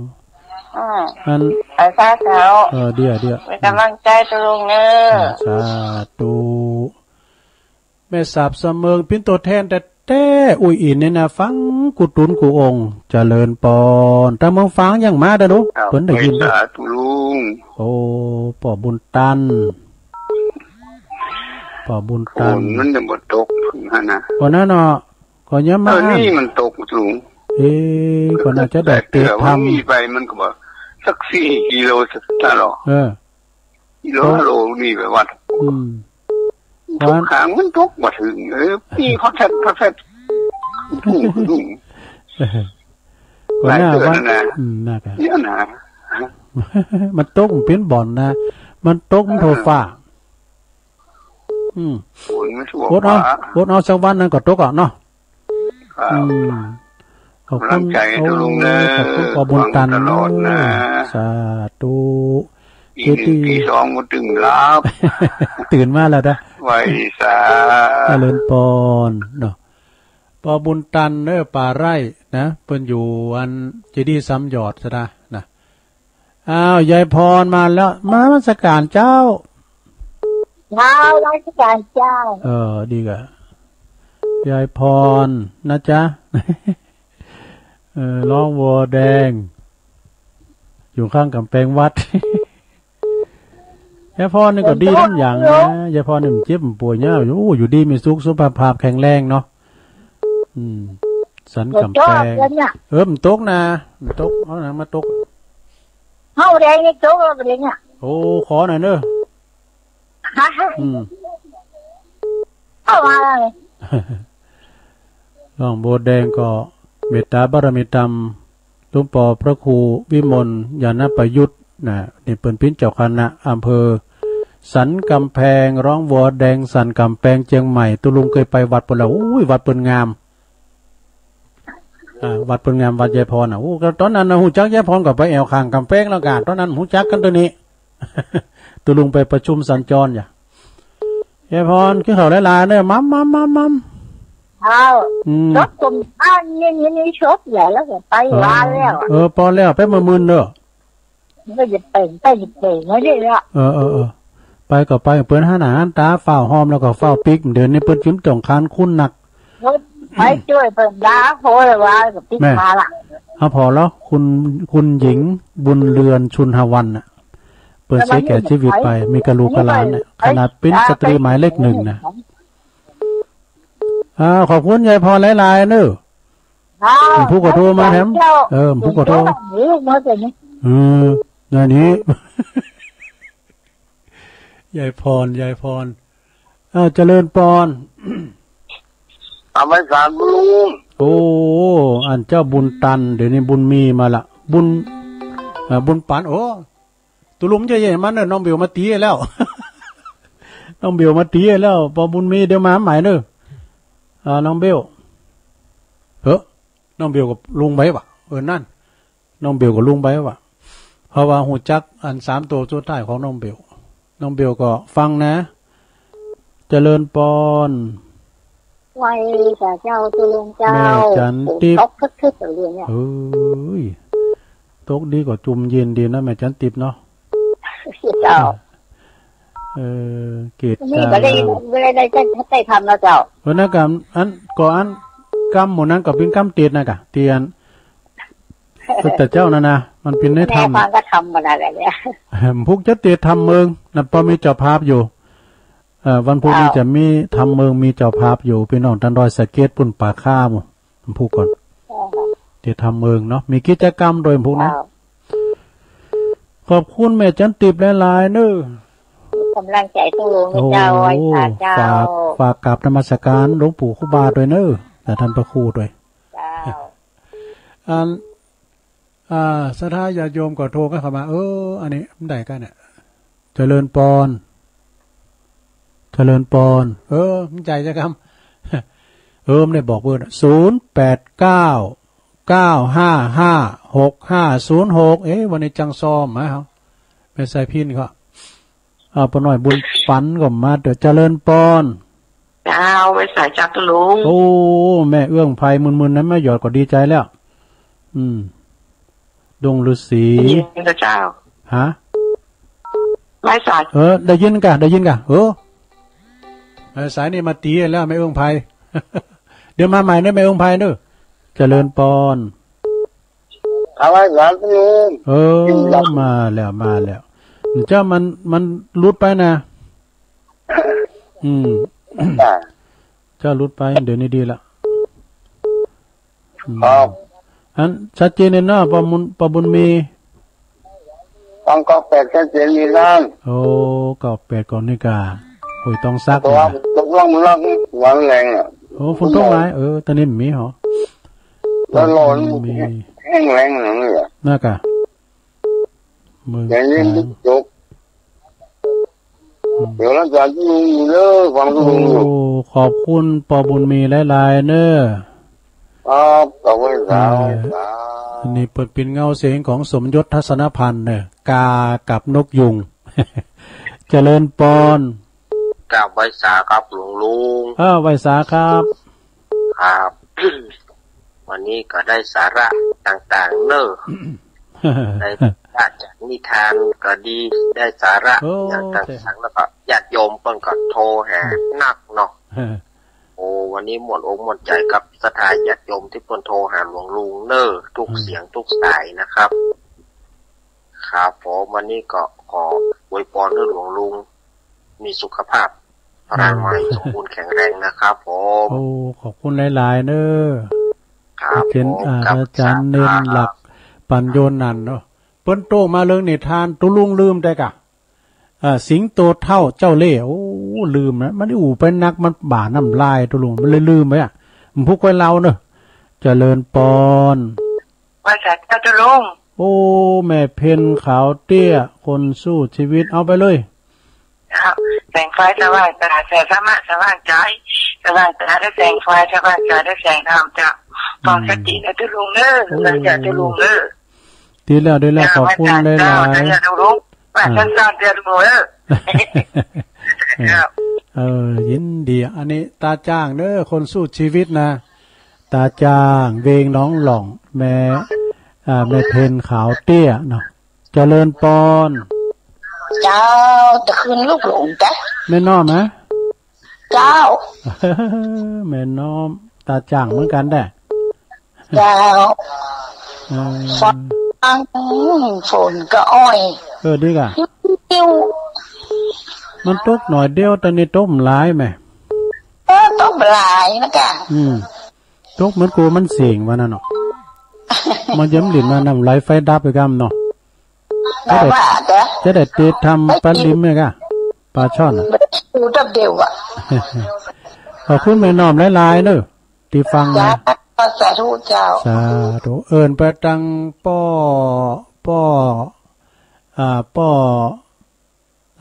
อืม อัน ไปสาเจ้า เออ เดี๋ยว เดี๋ยว เป๋นก๋ำลังใจ๋ตุ๊ลุงเน่อ อืม สาธุ แม่สาบสะเมิงเป๋นตั๋วแทนแต๊ๆ อุ้ยอิ๋นเนี่ยนะ ฟังกู้ตุ๊นกู้องค์ เจริญปอน ตางเมืองฝางยังมาเด้อหนู เปิ้นได้ยินเด้อ สาธุลุง โอ้ ป้อบุญตัน ป้อบุญตัน ฝนมันยังบ่ตกหั่นนะ วันนั้นเนาะ ก็ยังมา เออ นี่มันตกลุง เอ๊ะ ก็น่าจะได้เตรียมทำ มีไปมันก็บอกสักสี่กิโลสักตลอด เออ กิโล โต ห้าโลนี่ไปวัด อืม ตกค้างมันตกบ่เถิง เออ นี่เขาแทบ เขาแทบ หัวหน้า หลายเดือน วัน แล้วนะ อืม น่ากะ เนี่ยนะ มันตกมันเป๋นบ่อนนะ มันตกมันโทฟ้า เออ อืม ฝนไม่ทั่ว อดเอา ฟ้า อดเอาสักวันหนึ่งก็ตกอ่ะเนาะ ครับ อืม ขอบคุณ กำลังใจ โอ้ ลุงเนอะ ขอบคุณปอบุญตัน หวังตลอดนะ สาธุ ตีหนึ่ง เจดีย์ ตีสองก็ตึงหลับ ตื่นมาแล้วนะ ไหว้สา เจริญปอนเนาะ ปอบุญตันเนอะ ป่าไร่นะ เปิ้นอยู่อันเจดีย์สามหยอดซะนะ นะ อ้าว ยายพรมาแล้ว นมัสการเจ้า เจ้า นมัสการเจ้า เออ ดีกะ ยายพรนะจ๊ะ เออ ร้องวัวแดง อยู่ข้างก๋ำแปงวัด ยายพรนี่ก็ดีหลายอย่างนะ ยายพรนี่มันเจ็บมันป่วยเนี่ย โอ้ อยู่ดีมีสุข สุขภาพแข็งแรงเนาะ อืม สันก๋ำแปง เออ มันตกนะ มันตก เอาหนังมาตก เอาแดงนี่ตกแล้วแดงเนี่ย โอ้ ขอหน่อยเนอะ ฮะ อืม เอามาเลย หลวงปู่แดงก็เมตตาบารมีธรรม หลวงปอพระครูวิมลญาณประยุทธ์นะ นี่เปิ้นเป๋นเจ้าคณะอำเภอสันก๋ำแปง ร้องวัวแดงสันก๋ำแปงเจียงใหม่ ตุ๊ลุงเกยไปวัดเปิ้นแล้ว อุ้ย วัดเปิ้นงาม อ่า วัดเปิ้นงาม วัดยายพรน่ะ โอ้ ก็ต๋อนนั้นน่ะ ฮู้จักยายพรก็ไปแอ่วข้างก๋ำแปงแล้วกะ ต๋อนนั้นฮู้จักกั๋นต๋อนนี้ ตุ๊ลุงไปประชุมสัญจรอย่า ยายพร กิ๋นข้าวหลายๆ เน่อ มัม มัม มัม มัม เอา อืม ศพผม อ้าว นี่ นี่ นี่ศพใหญ่แล้วก็ไป เออ ว่าแล้วอะ เออ ปอแล้ว ไปเมื่อมื้อเน่อ ก็จะไป ก็จะไปไม่ได้แล้ว เออ เออ เออ ไปก็ไป เปิ้นหันหน้าหันต๋า ฟ้าวฮ้อมแล้วก็ฟ้าวปิ๊ก เดี๋ยวนี้เปิ้นจึงต้องคร้านคุณนัก ไปจ้วยเปิ้นดาโหยว่าก็ปิ๊ก แม่ มาละ เอาผ่อแล้ว คุณ คุณหญิงบุญเรือนชุนหวันน่ะ เปิ้นเสียแก่ชีวิตไป มีกะลูกกะหลานเนี่ย ขนาดเป๋นสตรีหมายเลขหนึ่งนะ อ่า ขอบคุณยายพรหลายๆ เน่อ อ้าว ผู้ก็โทรมาแถม เออ ผู้ก็โทร เออ นั่นนี้ ยายพร ยายพร อ้าว เจริญปอน เอาไปสามลุง โอ้ อันเจ้าบุญตัน เดี๋ยวนี้บุญมีมาละ บุญ อ่า บุญปัน โอ้ ตุ๊ลุงเจ้าเย่มันเน่อ น้องเบลมาตี๋แล้ว น้องเบลมาตี๋แล้ว ปอบุญมีเดี๋ยวมาใหม่เน่อ อ่า น้องเบล เฮ้อ น้องเบลก็ลงไปวะ เออ นั่น น้องเบลก็ลงไปวะ เพราะว่าฮู้จักอันสามตั๋วสุดท้ายของน้องเบล น้องเบลก็ฟังนะ เจริญปอน ไหว้สาเจ้าตุ๊ลุงเจ้า แม่จันติบ ตกคึกๆ อยู่เนี่ย เอ้ย ตกดีก็จุ่มเย็นดีนะ แม่จันติบเนาะ เจ้า เออ เกต นี่ก็ได้ ได้ ได้ ได้ทำแล้วเจ้า เออ นะกำ อัน ก็อัน กำหมู่นั้นก็เป๋นกำเตศน์นะกะ ตี้อัน แต่เจ้านั่นนะ มันเป๋นในธรรม แม่ฟังก็ทำมาแล้วเนี่ย พุกจะเตศน์ธรรมเมิง นั่นปอมีเจ้าภาพอยู่ เอ่อ วันพุธนี้ เจ้า จะมีธรรมเมิง มีเจ้าภาพอยู่ ปี้น้องตันดอยสะเก็ด ปุ้นป่าข้าหมู่ พุกก่อน เจ้า เตศน์ธรรมเมิงเนาะ มีกิจกรรมโดยพุกนะ เจ้า ขอบคุณแม่จันติบหลายๆ เน่อ ก๋ำลังใจ๋ตุ๊ลุงเจ้า โอ้ ไหว้สาเจ้า ฝาก ฝากกราบนมัสการหลวงปู่ครูบาด้วยเน่อ และท่านพระครูด้วย เจ้า อัน อ่า ศรัทธาญาติโยมก็โทรกันเข้ามา เออ อันนี้มันได้กันเนี่ย เจริญปอน เจริญปอน เออ มันใจ๋จักกำ เออ มันได้บอกเบอร์น่ะ ศูนย์แปดเก้า เก้าห้าห้า หกห้าศูนย์หก เอ๊ะ วันนี้จังซ่อมมาเฮา แม่สายพิณเขา อ่า ป้าน้อยบุญปันก็มาเด้อ เจริญปอน เจ้า ไหว้สาเจ้าตุ๊ลุง โอ้ แม่เอื้องไพร มึนๆ นั้นมาหยอดก็ดีใจ๋แล้ว อืม ดงฤๅษี ได้ยินก่อเจ้า ฮะ ไหว้สา เออ ได้ยินก่ะ ได้ยินก่ะ เออ เออ สายนี่มาตี๋แล้ว แม่เอื้องไพร เดี๋ยวมาใหม่เน่อ แม่เอื้องไพรเน่อ เจริญปอน เอาไว้ก่อนพี่ลุง เออ มาแล้ว มาแล้ว เจ้ามัน มันหลุดไปนะ อืม อ่า เจ้าหลุดไป เดี๋ยวนี้ดีละ อืม ครับ อันชัดเจนเลยเนาะ ปอบุญ ปอบุญมี ฟังเก้าแปดชัดเจนดีนะ โอ้ เก้าแปดก่อนนี่กา ห้วยตองสัก ตัว นี่กา ตกลงมันร้องหวานแรงอ่ะ โอ้ ฝนตกหลาย เออ ตอนนี้มันมีหรอ แล้วร้อน มี แห้งแรงอย่างนี้อ่ะ น่ากะ เมือง อย่างนี้ ช้าง มันตก เดี๋ยวหลังจากนี้เด้อ ฟังทุกคนอยู่ โอ้ ขอบคุณป้อบุญมีหลายๆ เน้อ ครับ ขอบคุณครับ เออ นี่เปิ้นเป๋นเงาเสียงของสมยศ ทัศนพันธ์เน้อ กากับนกยูง เจริญปอน กราบไหว้สาครับหลวงลุง เออ ไหว้สาครับ ครับ วันนี้ก็ได้สาระต่างๆ เน้อ ได้สาระจากนิทานก็ดี ได้สาระ โอ้ อย่างต่างๆ แล้วก็ญาติโยมเปิ้นก็โทรหานักเนาะ โอ้ วันนี้ม่วนอกม่วนใจ๋กับศรัทธาญาติโยมตี้เปิ้นโทรหาหลวงลุงเน้อ ทุกเสียงทุกสายนะครับ ครับผม วันนี้ก็ขออวยปอนหื้อหลวงลุง มีสุขภาพ พลานามัย สมบูรณ์แข็งแรงนะครับผม โอ้ ขอบคุณหลายๆ เน้อ ครับ เป๋น ผม อ่า ครับ อาจ๋ารย์เณรหลัก ปัญโญนันท์เนาะ เปิ้นโต้มาเรื่องนิทาน ตุ๊ลุงลืมได้ก่ะ อ่า สิงโตเฒ่าเจ้าเล่ห์ โอ้ ลืมนะ มันอู้ไปนัก มันบ่าน้ำลายตุ๊ลุง มันเลยลืมไปอ่ะ มันผู้ค่อยเล่าเน้อ เจริญปอน ไหว้สาเจ้าตุ๊ลุง โอ้ แม่เพ็ญขาวเตี้ย คนสู้ชีวิต เอาไปเลย ครับ แสงไฟสว่างตา แสงธรรมะสว่างใจ๋ สว่างตาด้วยแสงไฟ สว่างใจ๋ด้วยแสงธรรมเจ้า อืม ของสตินะตุ๊ลุงเน้อ โอ้ นะจ๊ะตุ๊ลุงเน้อ ดีแล้ว ดีแล้ว เจ้า ขอบคุณหลายๆ เจ้าตุ๊ลุง ว่า อ่า สั้นๆ เจ้าตุ๊ลุงเน้อ ครับ เออ ยินดี อันนี้ตาจ้างเน้อ คนสู้ชีวิตนะ ตาจ้าง เวงหนองหล่อง แม่ อ่า แม่เพ็ญขาวเตี้ยเนาะ เจริญปอน เจ้า ตะคืนลูกหลงจ๊ะ แม่น้อมฮะ เจ้า แม่น้อม ตาจ้างเหมือนกั๋นแต๊ เจ้า เออ ฟัง ฝนก็อ้อย เออ ดีก่ะ ปิ้ว มันตกหน่อยเดียว แต่นี่ตกหลายแหม เออ ตกหลายนะก่ะ อืม ตกเหมือนกูมันเสียงว่านั้นเนาะ มันย้ำหลินมาน้ำไหลไฟดับไปกำเนาะ แต่ว่า จะได้ จะได้ติดทำปลาลิมไหมก่ะ ปลาช่อนน่ะ ดูดับเดียวอ่ะ ขอบคุณแม่น้อมหลายๆ เน้อ ตี้ฟังนะ เจ้า สาธุเจ้า สาธุ เอิ้นไปตังป้อ ป้อ อ่า ป้อ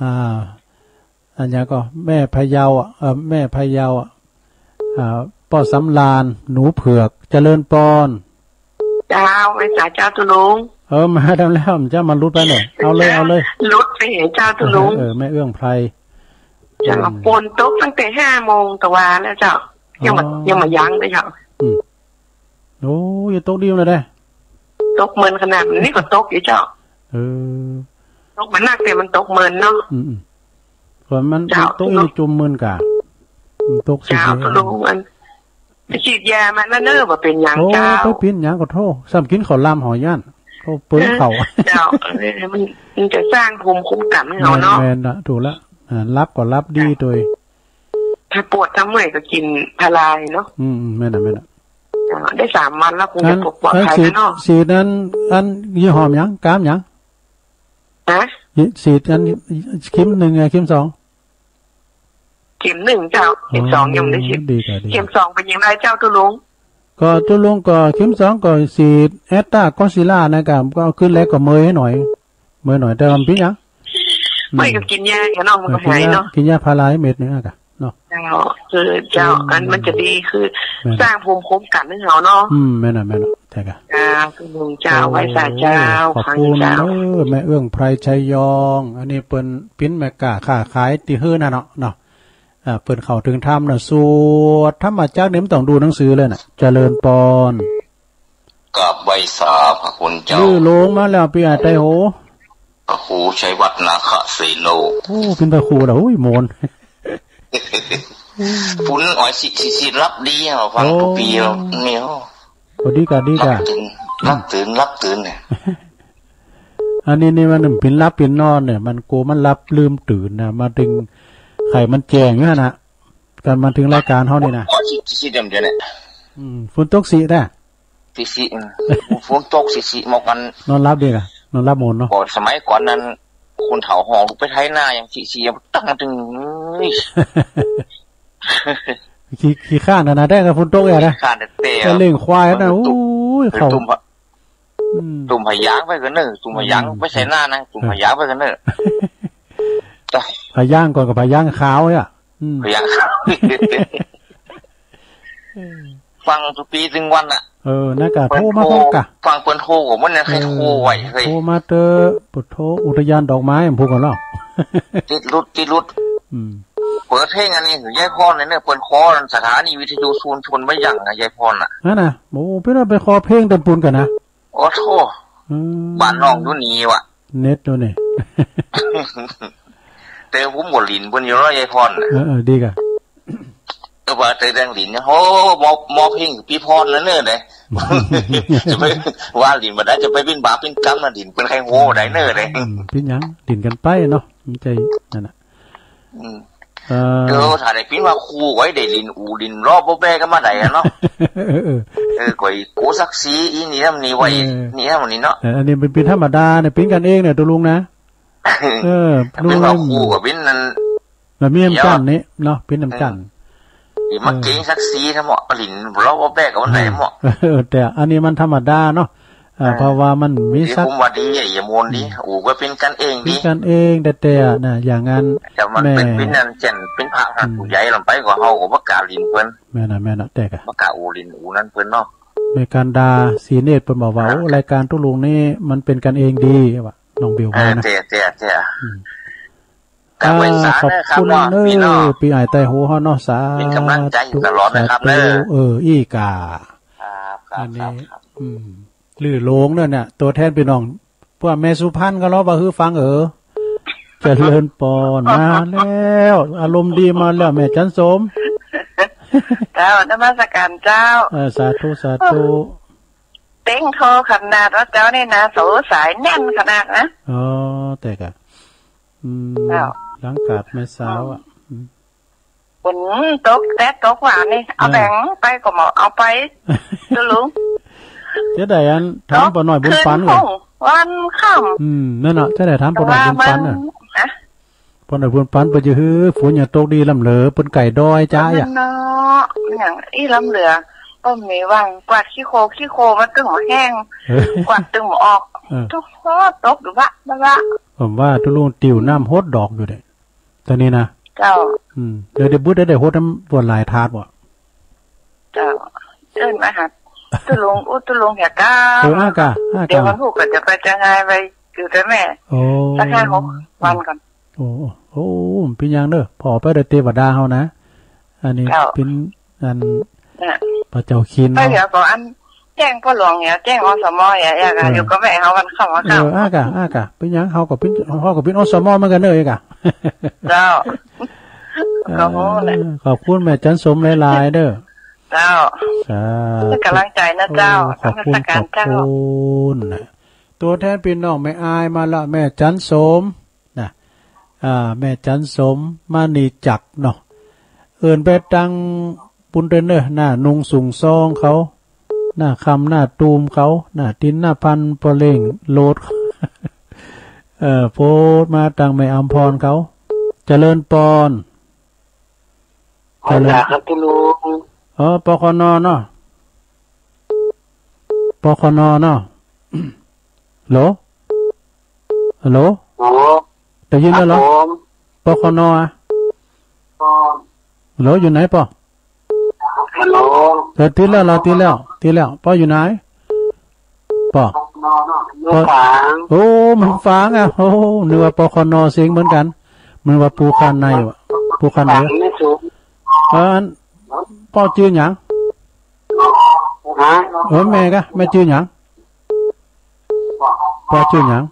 อ่า อันเนี้ยก็แม่พะเยาอ่ะ เออ แม่พะเยาอ่ะ อ่า ป้อสำราญ หนูเผือก เจริญปอน เจ้า ไหว้สาเจ้าตุ๊ลุง เออ มาแล้ว แล้ว เจ้ามาลุดไปเนี่ย เอาเลย เอาเลย ลุดไปเหรอเจ้าตุ๊ลุง เออ แม่เอื้องไพร เจ้า อืม ฝนตกตั้งแต่ห้าโมงตะวาแล้วเจ้า ยังบ่ อ๋อ ยังบ่ยั้งเลยเจ้า อืม โอ้ ยังตกดีอยู่นะเด้ ตกเมินขนาดนี้ก็ตกอยู่เจ้า เออ ตกบ่หนักแต่มันตกเมินเนาะ อืม อืม ส่วนมัน เจ้า มันตกอีกจุ่มเมินก่ะ มันตกสิ เจ้าตุ๊ลุง อัน ไปฉีดยามาแล้วเน้อ บ่เป๋นหยัง โอ้ เจ้า ไปเป๋นหยังก็โธ่ ซ้ำกิ๋นข้าวหลามหอยัน โธ่ เปิ้นเข้า เจ้า เออ มัน มันจะสร้างภูมิคุ้มกันหื้อเฮาเนาะ แม่น แม่นละ ถูกละ อ่า หลับก็หลับดี เจ้า โตย ถ้าปวดถ้าเมื่อยก็กิ๋นพาราเนาะ อืม อืม แม่นละ แม่นละ เจ้า ได้สามวันแล้วคงจะปวดปลอดภัยแล้วเนาะ อันฉีด ฉีดนั้น อันยี่ห้อหยัง กามหยัง ฮะ ฉีดอันเข็มหนึ่งไง เข็มสอง เข็มหนึ่งเจ้า เข็มสองยังบ่ได้ฉีด อ๋อ ดีจ้ะ ดีจ้ะ เข็มสองเป๋นอย่างไรเจ้าตุ๊ลุง ก็ตุ๊ลุงก็เข็มสองก็ฉีดแอสตราเซเนก้านะ ก็ ก็ขึ้นแรงก็เมื่อยหน่อย เมื่อยหน่อย แต่ว่าบ่เป๋นหยัง เมื่อยก็กิ๋นยาเนาะ มันก็หายเนาะ กิ๋นยา กิ๋นยาพาราเม็ดหนึ่งอะกะ เนาะ เจ้า คือเจ้า อืม อันมันจะดีคือ แม่น สร้างภูมิคุ้มกันหื้อเฮาเนาะ อืม แม่นน่ะ แม่นน่ะ ใจ้ก่ะ เจ้า คุณลุงเจ้า เออ ไหว้สาเจ้า ขอบคุณ ครั้งเจ้า เออ แม่เอื้องไพร ชัยยอง อันนี้เปิ้นเป๋นแม่ก๊าค้าขายตี้หื้อนั่นเนาะ เนาะ อ่า เปิ้นเข้าเถิงธรรมน่ะ สวดธรรมจักรนี่บ่ต้องดูหนังสือเลยน่ะ เจริญปอน กราบไหว้สาพระคุณเจ้า ลือโลงมาแล้ว ปี้อาจารย์ไตรโห พระครูชัยวัฒน์ นาคเสโน โอ้ เป๋นพระครูแล้ว โอ้ย โมน ปุ้นอ้อยสิ สิ สิหลับดีอะ ฟัง โอ้ ตุ๊ปีแล้วนี่ โอ้ ก็ดีก่ะ ดีก่ะ หลับตื่น หลับตื่น หลับตื่นเนี่ย อันนี้นี่มันเป๋นหลับเป๋นนอนเนี่ย มันกั๋วมันหลับลืมตื่นนะ มาเถิงไข่มันแจ้งอยู่หั่นน่ะ ก่อนมาเถิงรายก๋านเฮานี่นะ อ้อยสิ สิ สิเดี๋ยวเนี่ย อืม ฝนตกสิแต๊ สิ สิ อืม ฝนตกสิ สิ หมอกกัน นอนหลับดีก่ะ นอนหลับโมนเนาะ ก็สมัยก่อนนั้น คนเฒ่าฮ้องลุกไปไถนาอย่างสิ สิ ตั้งตึง ขี้ ขี้คร้านน่ะนะ แต่ก็ฝนตกอย่างนะ ขี้คร้านแต่ แต่เลี้ยงควายนะ มัน โอ้ย มัน เข้า ตุ้มผะ อืม ตุ้มผะยางไปก่อนเน้อ ตุ้มผะยาง อืม ไปไถนานะ ตุ้มผะยางไปก่อนเน้อ จ้ะ ผ้ายางก่อนกับผ้ายางขาวเนี่ย อืม ผ้ายางขาว ฟังตุ๊กปีตึงวันน่ะ เออ นั่นกะ เปิ้น โทรมา โทร พร้อมกะ ฟังเปิ้นโทรก็เหมือนกัน ใค่ เออ โทรไว ใค่ โทรมาเต๊อะ เปิ้นโทรอุทยานดอกไม้ พูดกันแล้ว ติดหลุด ติดหลุด อืม เปิดเพลงอันนี้ ยายพรเนี่ย เปิ้นขอสถานีวิทยุชุมชนบ่ายังนะ ยายพรน่ะ นั่นน่ะ โอ้ เปิ้นว่าไปขอเพลงต๋อนปู๊นก่อนนะ โอ้โธ่ อืม บ้านน้องอยู่นี่วะ เน็ตอยู่นี่ แต่ผมก็หลิ้นเปิ้นอยู่เนาะ ยายพรน่ะ เออ เออ ดีกะ เออ ว่าแต่เรื่องหลิ้นเนี่ย โอ้ มอบ มอบเพลงปี้พรแล้วเนอะ เด้ จะไปว่าหลิ้นบ่ได้ จะไปเป๋นบาปเป๋นกรรมนะ หลิ้นเปิ้นใค่ฮู้ได้เนอะ เด้ อืม เป๋นหยัง หลิ้นกั๋นไปเนาะ มันจะ นั่นน่ะ อืม เออ เออ ถ้าได้เป๋นว่าครูไว้ได้หลิ้นอู้หลิ้นรอบบ่แบ้ก็มาได้อะเนาะ เออ เออ เออ ก๋อยกู้ศักดิ์ศรีอีนี่นำนี่ไว้ เออ นี่นำนี่เนาะ เออ อันนี้มันเป๋นธรรมดาเนี่ย เป๋นกั๋นเองเนี่ย ตุ๊ลุงนะ เออ เป๋นว่าครูก็เป๋นนั่น แล้วมีน้ำกั๋นนี่เนาะ เป๋นน้ำกั๋น อืม อีมาเก๋งศักดิ์ศรีนะเหมาะ หลิ้นรอบบ่แบ้ก็บ่ได้เหมาะ เออ แต่อันนี้มันธรรมดาเนาะ อ่า เออ เพราะว่ามันมีศักดิ์ ผมว่าดีอะ อย่าโมนดี อืม อู้ก็เป๋นกั๋นเองดี เป๋นกั๋นเองแต๊ๆ น่ะ อย่างนั้น แต่มันเป๋น แม่ เป๋นนั่นเจ้น เป๋นพระหัก อืม ผู้ใหญ่ลงไปก็เฮาก็บ่กล้าหลิ้นเปิ้น แม่นน่ะ แม่นน่ะ แต่กะ บ่กล้าอู้หลิ้นอู้นั่นเปิ้นเนาะ แม่กันดา ศรีเนตร เปิ้นบอกว่า ครับ โอ้ รายการตุ๊ลุงนี่มันเป๋นกั๋นเองดี ว่าน้องบิว เออ ว่านะ แต่ แต่ แต่ อืม กราบไหว้สา อ่า ขอบคุณเนอะ เนอะ พี่น้อง ปี้อ้ายใต้หูเฮาเนาะ สาธุ เป๋นก๋ำลังใจ๋ตลอดนะครับ สาธุ เนอะ เออ อี้กา ครับ ครับ อันนี้ ครับ ครับ อืม ลือโลงเนอะเนี่ย ตั๋วแทนปี้น้อง พวกแม่สุพรรณก็ร้องว่าหื้อฟังเออ เจริญปอน มาแล้ว อารมณ์ดีมาแล้ว แม่จันสม เจ้า นมัสการเจ้า เออ สาธุ สาธุ เต้งโทรขนาดว่าเจ้านี่นะ โสสายแน่นขนาดนะ อ๋อ แต่กะ อืม เจ้า หลังกาดแม่สาวอะ อืม อืม ฝนตก แต๊ตกหวานนี่ เอา เออ แบ่งไปก็บ่เอาไป ตุ๊ลุง จะได้อัน ถามป้อน้อยบุญปันก่อน คืนคงวันค่ำ อืม นั่นน่ะ จะได้ถามป้อน้อยบุญปันน่ะ แต่ว่ามัน ฮะ ป้อน้อยบุญปัน เปิ้นจะหื้อฝนอย่าตกดีล้ำเหลือ เปิ้นใก้ดอยจ้า นั่น อะ เนาะ อย่างอี้ล้ำเหลือ ก็มีหวัง กวาดขี้โคลน ขี้โคลนมันตึงบ่แห้ง เออ กวาดตึงบ่ออก เออ ตก ตกอยู่วะ วะ วะ ผมว่าตุ๊ลุงติวน้ำหดดอกอยู่เด้ ต๋อนนี้นะ เจ้า อืม เดี๋ยว เดี๋ยวบุตรได้ ได้หดน้ำปวดหลายถาดบ่ เจ้า เอิ้นมาหาตุ๊ลุง อู้ตุ๊ลุงเหียก้า เออ อ้ากะ อ้ากะ เดี๋ยววันพุธก็จะไปเจียงราย ไปอยู่กับแม่ โอ้ สักห้าหกวันก่อน โอ้ โอ้ เป๋นหยังเนอะ ผ่อไปได้เตวดาเฮานะ อันนี้ เจ้า เป๋นอัน น่ะ พระเจ้าคิน ไป เนาะ เดี๋ยวก่อน อัน แจ้งป้อหลวงเนี่ย แจ้ง อสม เนี่ย อยาก เออ อยู่กับแม่เฮาวันค่ำวันค่ำ เออ อ้ากะ อ้ากะ เป๋นหยัง เฮาก็เป๋น เฮาก็เป๋น อสม เหมือนกั๋นเนอะ เอกะ เจ้า เออ ก็โหแหละ ขอบคุณแม่จันสมหลายๆ เด้อ เจ้า สาธุ เป๋นก๋ำลังใจ๋นะเจ้า โอ้ ขอบคุณ นมัสการเจ้า ขอบคุณนะ ตั๋วแทนปี้น้องแม่อายมาละ แม่จันสม นะ อ่า แม่จันสม มณีจักรเนาะ เอิ้นไปตังบุญเตินเนอะ หน้านุงสุงซองเขา หน้าคำ หน้าตูมเขา หน้าติน หน้าพัน ป้อเล่ง โลด เอ่อ โพสต์มาตังแม่อำพรเขา เจริญปอน ขอบคุณครับตุ๊ลุง เออ ปคน เนาะ ปคน เนาะ ฮัลโหล ฮัลโหล ฮัลโหล ได้ยินแล้วเหรอ ครับผม ปคน อะ อ๋อ ฮัลโหล อยู่ไหนปอ ฮัลโหล เออ ติดแล้ว เราติดแล้ว ติดแล้ว ปออยู่ไหน ปอ เมืองฝาง โอ้ เมืองฝางอะ โอ้ นึกว่า ปคน เสียงเหมือนกั๋น นึกว่าปูคานในวะ ปูคานใน ฝางแม่สูน เออ อัน ปอจื้อหยัง ฮะ เออ แม่กะ แม่จื้อหยัง ปอจื้อหยัง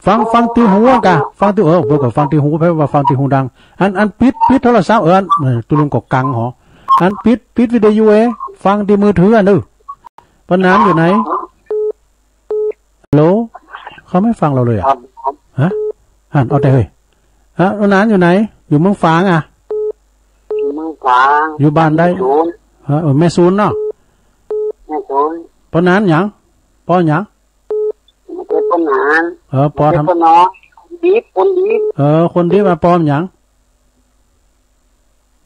ฟัง ฟังติ่หูกะ ฟังติ่ เออ เปิ้นก็ฟังติ่หู แปลว่าฟังติ่หูดัง อัน อันปิด ปิดโทรศัพท์ เออ อัน เออ ตุ๊ลุงก็กังหอ อันปิด ปิดวิทยุเอ ฟังติ่มือถืออันเด้อ ป้อหนานอยู่ไหน ฮัลโหล เขาไม่ฟังเราเลยอะ ครับ ฮะ หันเอาแต่เฮ้ย ฮะ ป้อหนานอยู่ไหน อยู่เมืองฝางอะ อยู่เมืองฝาง อยู่บ้านใด แม่สูน ฮะ เออ แม่สูนเนาะ แม่สูน ป้อหนานหยัง ปอหยัง บ่ใจ้ป้อหนาน เออ ปอทำ บ่ใจ้ป้อหนาน คนดี คนดี เออ คนดี มาปอหยัง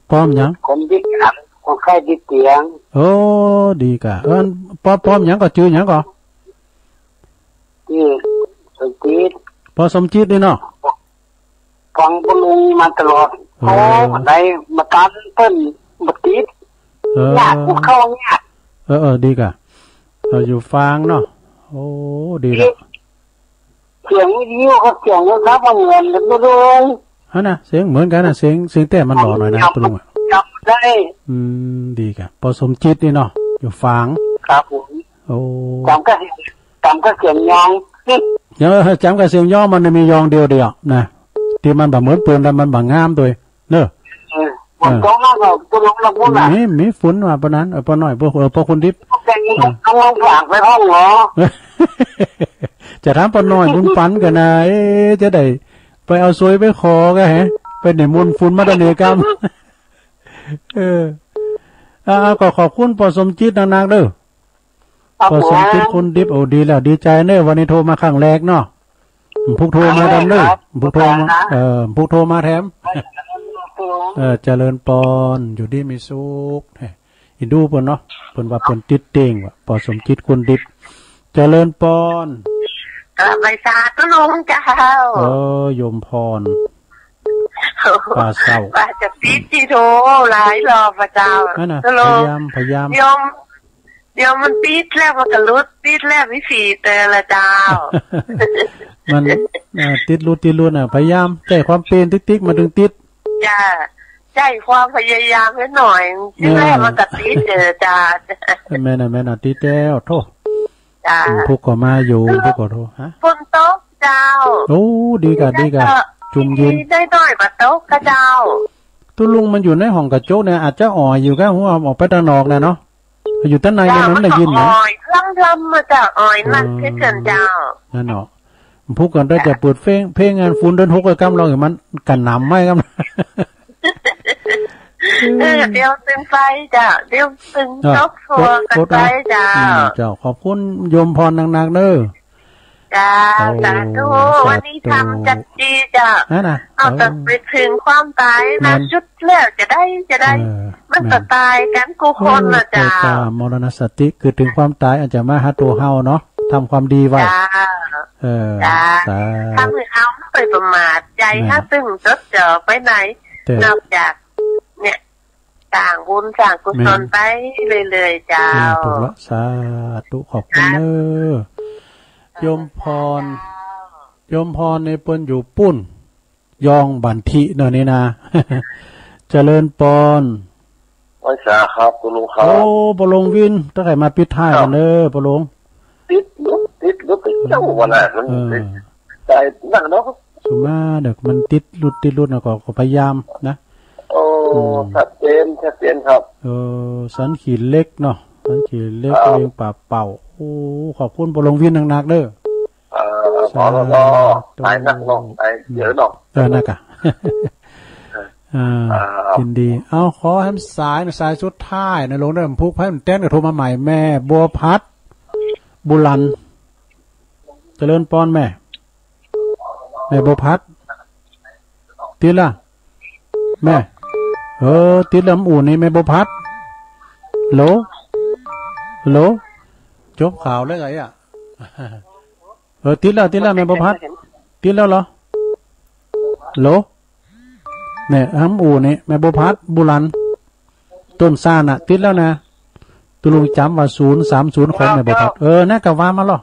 ปอหยัง คนติด คนไข้ติดเตียง โอ้ ดีกะ เออ ปอ ปอหยังก่อ จื้อหยังก่อ จื้อสมจิต ปอสมจิตนี่เนาะ ฟังป้อลุงมาตลอด เออ โอ้ บ่ได้มาตันเปิ้นบ่ติด เออ ยาก กูเข้ายาก เออ เออ ดีก่ะ เออ อยู่ฟางเนาะ โอ้ ดีละ เสียงวิทยุกับเสียงโทรศัพท์มันเหมือนกันบ่ลุง ฮะนะ เสียงเหมือนกั๋นนะ เสียง เสียงแต๊มันหล่อหน่อยนะ จำ ป้อลุงอะ จำได้ อืม ดีก่ะ ป้อสมจิตนี่เนาะ อยู่ฟาง ครับผม โอ้ จำก็ จำก็เสียงยอง เออ จำก็เสียงยองมันมียองเดียวเดียวนะ ตี้มันบ่เหมือนเปิ้นแล้วมันบ่งามตวย เนอะ เออ ฝนตกแล้วก็ตกลงแล้วพุ่นน่ะ มี มีฝนว่าปานนั้น เออ ป้อน้อย ป้อ เออ ป้อคนดิบ แต่ง เออ ต้องวางฝากไปห้องหมอ จะถามป้อน้อยบุญปันก่อนนะ เอ๊ะ จะได้ไปเอาซวยไปขอก่ะแหะ ไปนิมนต์ฝนมาตะเหนือก้ำ เออ อ่า ก็ขอบคุณป้อสมจิตนักๆ เด้อ ครับ ป้อสมจิต ผม คนดิบ โอ้ ดีแล้ว ดีใจ๋เนอะ วันนี้โทรมาครั้งแรกเนาะ พุกโทรมาดำเนอะ ครับ พุกโทรมา ครับ เออ พุกโทรมาแถม ครับ เออ เจริญปอน อยู่ดีมีสุข เฮ้ย อีดูเปิ้นเนาะ เปิ้นว่าเปิ้นติดเต็งว่ะ ป้อสมจิต คนดิบ เจริญปอน กราบไหว้สาธุลุงเจ้า เออ โยมปอน ป่าเศร้า ว่าจะติดตี้โทรหลายรอบอะเจ้า นั่นน่ะ ฮัลโหล พยายาม พยายาม โยม เดี๋ยวมันติดแล้วมันก็หลุด ติดแล้วมีสี่เตอละเจ้า มัน เอ่อ ติดหลุด ติดหลุดน่ะ พยายามใจ๊ความเปียรติ๊กๆ มันตึงติด จ้า ใจ๊ความพยายามไว้หน่อย เออ ติดแล้วมันก็ติดเตอจ้า แม่นน่ะ แม่นน่ะ ติดแล้ว โธ่ จ้า อืม พุกก็มาอยู่ พุกก็โทร ฮะ ฝนตกเจ้า โอ้ ดีก่ะ ดีก่ะ แล้วก็ จุ่มเย็น นิดๆ หน่อยๆ บ่ตกก่ะเจ้า ตุ๊ลุงมันอยู่ในห้องกระจกเนี่ย อาจจะอ่อยอยู่ก่ะ หัวออกไปตางนอกน่ะเนาะ อยู่ตางในเนี่ยมันได้ยินนะ อ่อยพร่ำๆ มาเจ้า อ่อยนัก เออ เสียเกินเจ้า นั่นเนาะ พุกก่อนได้จะเปิดเพลง เพลงงานฝนเดือนหกเลยก้ำ ลองให้มันกระหน่ำไหมครับ เออ เดี๋ยวตึงไปเจ้า เดี๋ยวตึง เนาะ ตกทั่วกั๋นไปเจ้า อืม เจ้า ขอบคุณโยมปอนนักๆ เด้อ เจ้า โอ้ สาธุ สาธุ วันนี้ทำจัดจีเจ้า นั่นน่ะ เอาแต่ เออ ไปถึงความต๋ายนะ แม่น จุดแล้วจะได้ จะได้ เออ มันก็ แม่น ต๋ายกั๋นกู้คนน่ะเจ้า โอ้ เจ้า มรณสติ คือถึงความต๋ายอาจจะมาหาตั๋วเฮาเนาะ ทำความดีไว้ เจ้า เออ เจ้า สาธุ ถ้ามือเฮาบ่ไปประมาท ใจ๋ แม่น เฮาตึงจดจ่อไปไหน เจ้า นอกจาก เนี่ย สร้างบุญสร้างกุศล แม่น ไปเรื่อยๆ เจ้า แม่น ถูกละ สาธุ ขอบคุณเน้อ โยมปอน โยมปอนนี่เปิ้นอยู่ปุ้น ยองบันทิเนาะนี่นะ เจริญปอน ไหว้สาครับ คุณลุงครับ โอ้ ป้อหลวงวิน ตั้งแต่มาปิดท้ายกั๋นเน้อ ป้อหลวง ติดหลุด ติดหลุดไปเจ้าวันน่ะ มัน เออ ติดต๋ายนักเนาะ สุมาเด้อ มันติดหลุด ติดหลุดนะ ก็ ก็พยายามนะ โอ้ อืม ชัดเจน ชัดเจนครับ เออ สันขีเหล็กเนาะ สันขีเหล็ก ครับ เวียงป่าเป่า โอ้ ขอบคุณป้อหลวงวินนักๆ เน้อ เออ สาธุ ขอรอด ต๋ายนักเนาะ ต๋ายเยอะเนาะ เออ นักอะ อ่า ครับ ยินดี เอา ขอแหมสาย สายสุดท้ายนะ หลวงเด้อ พุกไพ่มันแต้นก็โทรมาใหม่ แม่บัวพัด บุรัน เจริญปอนแม่ แม่บัวพัด ติดละ แม่ เออ ติดละ มันอู่นี่ แม่บัวพัด ฮัลโหล ฮัลโหล จบข่าวแล้วไงอะ เออ ติดแล้ว ติดแล้ว แม่บัวพัด ติดแล้วเหรอ ฮัลโหล เนี่ย ทางอู่นี่ แม่บัวพัด บุรัน ต้นซานน่ะ ติดแล้วนะ ตุ๊ลุงจ๋ำว่า ศูนย์สามศูนย์ ของแม่บัวพัด เออ นั่นก็ว่ามาเหรอ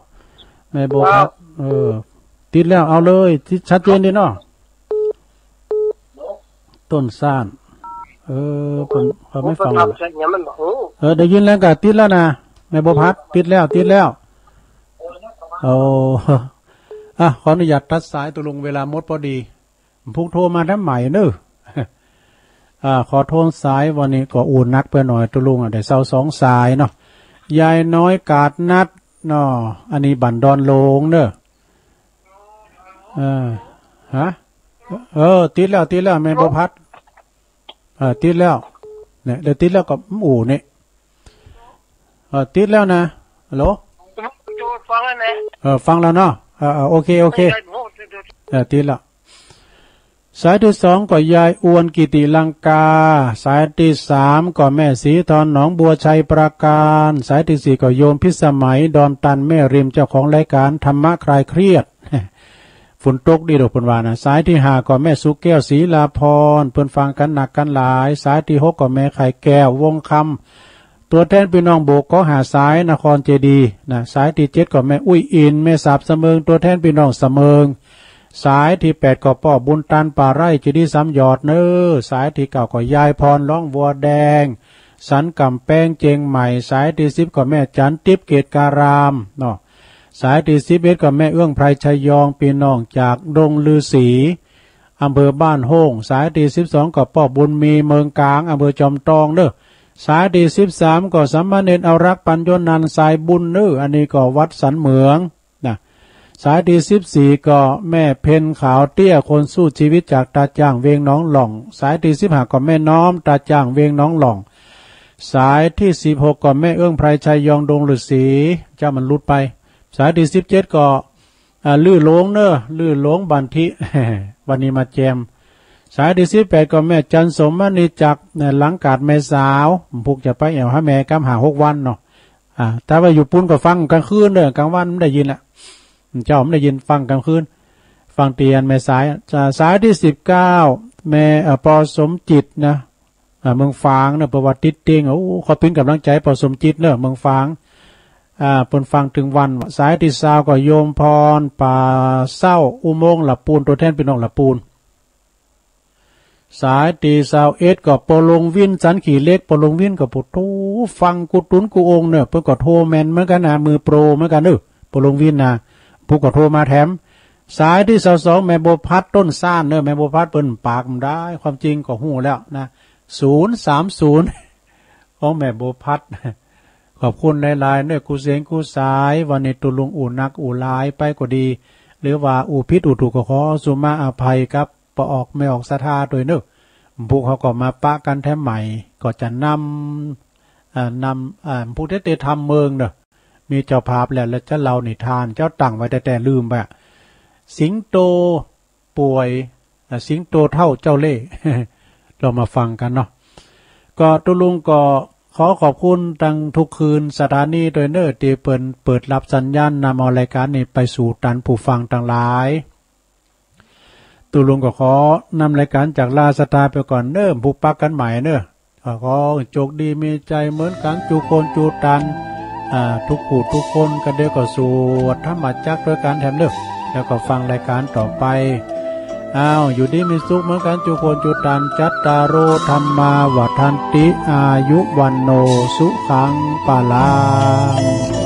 แม่บัวพัด เออ ติดแล้ว เอาเลย ติดชัดเจนดีเนาะ ต้นซาน เออ เปิ้น เปิ้นไม่ฟัง เออ ได้ยินแล้วก็ติดแล้วนะ แม่บัวพัด ติดแล้ว ติดแล้ว โอ้ อ่ะ ขออนุญาตตัดสายตุ๊ลุง เวลาหมดพอดี พุกโทรมาแถมใหม่เน้อ อ่า ขอโทษสายวันนี้ก็อู้นักไปหน่อย ตุ๊ลุงอะ ได้เศร้าสองสายเนาะ ยายน้อยกาดนัดเนาะ อันนี้บ้านดอนโลงเน้อ เออ ฮะ เออ ติดแล้ว ติดแล้ว แม่บัวพัด เออ ติดแล้ว เนี่ย เดี๋ยวติดแล้วก็อู้นี่ เออ ติดแล้วนะ ฮัลโหล ฟังแล้วนะ เออ ฟังแล้วเนาะ เออ เออ โอเค โอเค เออ ติดแล้ว สายตี้สองก็ยายอวนกิติลังกา สายตี้สามก็แม่ศรีทอนหนองบัวชัยปราการ สายตี้สี่ก็โยมพิสมัยดอนตันแม่ริม เจ้าของรายการธรรมะคลายเครียด ฝนตกดีดอกเปิ้นว่านะ สายตี้ห้าก็แม่สุแก้ว ศรีลาภรณ์ เปิ้นฟังกั๋นนักกั๋นหลาย สายตี้หกก็แม่ไข่แก้ว วงศ์คำ ตั๋วแทนปี้น้องโบกเกาะห้าสาย นครเจดีย์นะ สายตี้เจ็ดก็แม่อุ้ยอินทร์ แม่สาบสะเมิง ตั๋วแทนปี้น้องสะเมิง สายตี้แปดก็ป้อบุญตัน ป่าไร่ เจดีย์สามหยอดเน้อ สายตี้เก้าก็ยายพร ร้องวัวแดง สันก๋ำแปง เจียงใหม่ สายตี้สิบก็แม่จั๋นทร์ติ๊บ เกตการามเนาะ สายตี้สิบเอ็ดก็แม่เอื้องไพร ชะยอง ปี้น้องจากดงฤๅษี อำเภอบ้านโฮ่ง สายตี้สิบสองก็ป้อบุญมี เมืองกลาง อำเภอจอมตองเน้อ สายตี้สิบสามก็สามเณรเอารัก ปัญโญนันท์ สายบุญเน้อ อันนี้ก็วัดสันเหมืองนะ สายตี้สิบสี่ก็แม่เพ็ญขาวเตี้ย คนสู้ชีวิตจากตาจ้าง เวียงหนองหล่อง สายตี้สิบห้าก็แม่น้อม ตาจ้าง เวียงหนองหล่อง สายตี้สิบหกก็แม่เอื้องไพร ชะยอง ดงฤๅษี เจ้ามันหลุดไป สายตี้สิบเจ็ดก็ อ่า ลื้อหลงเน้อ ลื้อหลงบันทิ วันนี้มาแจม สายตี้สิบแปดก็แม่จั๋นทร์ สมมณี จากเนี่ย หลังกาดแม่สาว พุกจะไปแอ่วหาแม่กำห้าหกวันเนาะ อ่า ถ้าว่าอยู่ปู๊นก็ฟังก๋างคืนเน้อ ก๋างวันบ่ได้ยินละ เจ้าบ่ได้ยิน ฟังก๋างคืน ฟังเตียนแม่สาย อ่า สายตี้สิบเก้า แม่ เอ่อ ปอสมจิตนะ อ่า เมืองฝางเน้อ เปิ้นว่าติดเตียง โอ้ ขอเป๋นก๋ำลังใจ๋ปอสมจิตเน้อ เมืองฝาง อ่า เปิ้นฟังตึงวัน สายตี้ซาวก็โยมพร ป่าเศร้า อุโมงค์ละปูน ตั๋วแทนปี้น้องละปูน สายตี้ซาวเอ็ดก็ป้อหลวงวิน สันขี้เหล็ก ป้อหลวงวินก็ โอ้โธ่ ฟังกู้ตุ๊นกู้องค์เน้อ เปิ้นก็โทรแม่นเหมือนกั๋นนะ มือโปรเหมือนกั๋นเน้อ ป้อหลวงวินนะ พุกก็โทรมาแถม สายตี้ซาวสอง แม่บัวพัด ต้นซ่านเน้อ แม่บัวพัดเปิ้นปากบ่ได้ ความจริงก็ฮู้แล้วนะ ศูนย์สามศูนย์ ของแม่บัวพัด ขอบคุณหลายๆ เน้อ กู้เสียงกู้สาย วันนี้ตุ๊ลุงอู้นักอู้หลายไปก็ดี หรือว่าอู้ผิดอู้ถูกก็ขอสุมาอภัยกับป้อออกแม่ออกศรัทธาตวยเน้อ พุกเฮาก็มาปะกั๋นแถมใหม่ ก็จะนำ อ่า นำ อ่า พุกเต๊ๆ ทำเมิงเน้อ มีเจ้าภาพแล้ว แล้วจะเล่านิทาน เจ้าตั้งไว้แต่ๆ ลืมไปอะ สิงโตป่วย อ่า สิงโตเฒ่าเจ้าเล่ห์ ลองมาฟังกั๋นเนาะ ก็ตุ๊ลุงก็ขอขอบคุณตังทุกคืนสถานีตวยเน้อ ตี้เปิ้นเปิดรับสัญญาณนำเอารายก๋านนี้ไปสู่ตันผู้ฟังตังหลาย ตุ๊ลุงก็ขอนำรายก๋านจากลาศรัทธาไปก่อนเน้อ พุกปะกั๋นใหม่เน้อ ก็ขอโจคดีมีชัยเหมือนกั๋นกู้คนกู้ตัน อ่า กู้กู้กู้คน ก็เดี๋ยวก็สวดธรรมจักรตวยกั๋นแถมเน้อ แล้วก็ฟังรายก๋านต่อไป อ้าว อยู่ดีมีสุขเหมือนกั๋นกู้คนกู้ตัน จัตตาโร ธัมมา วัฑฒันติ อายุ วัณโณ สุขัง พลัง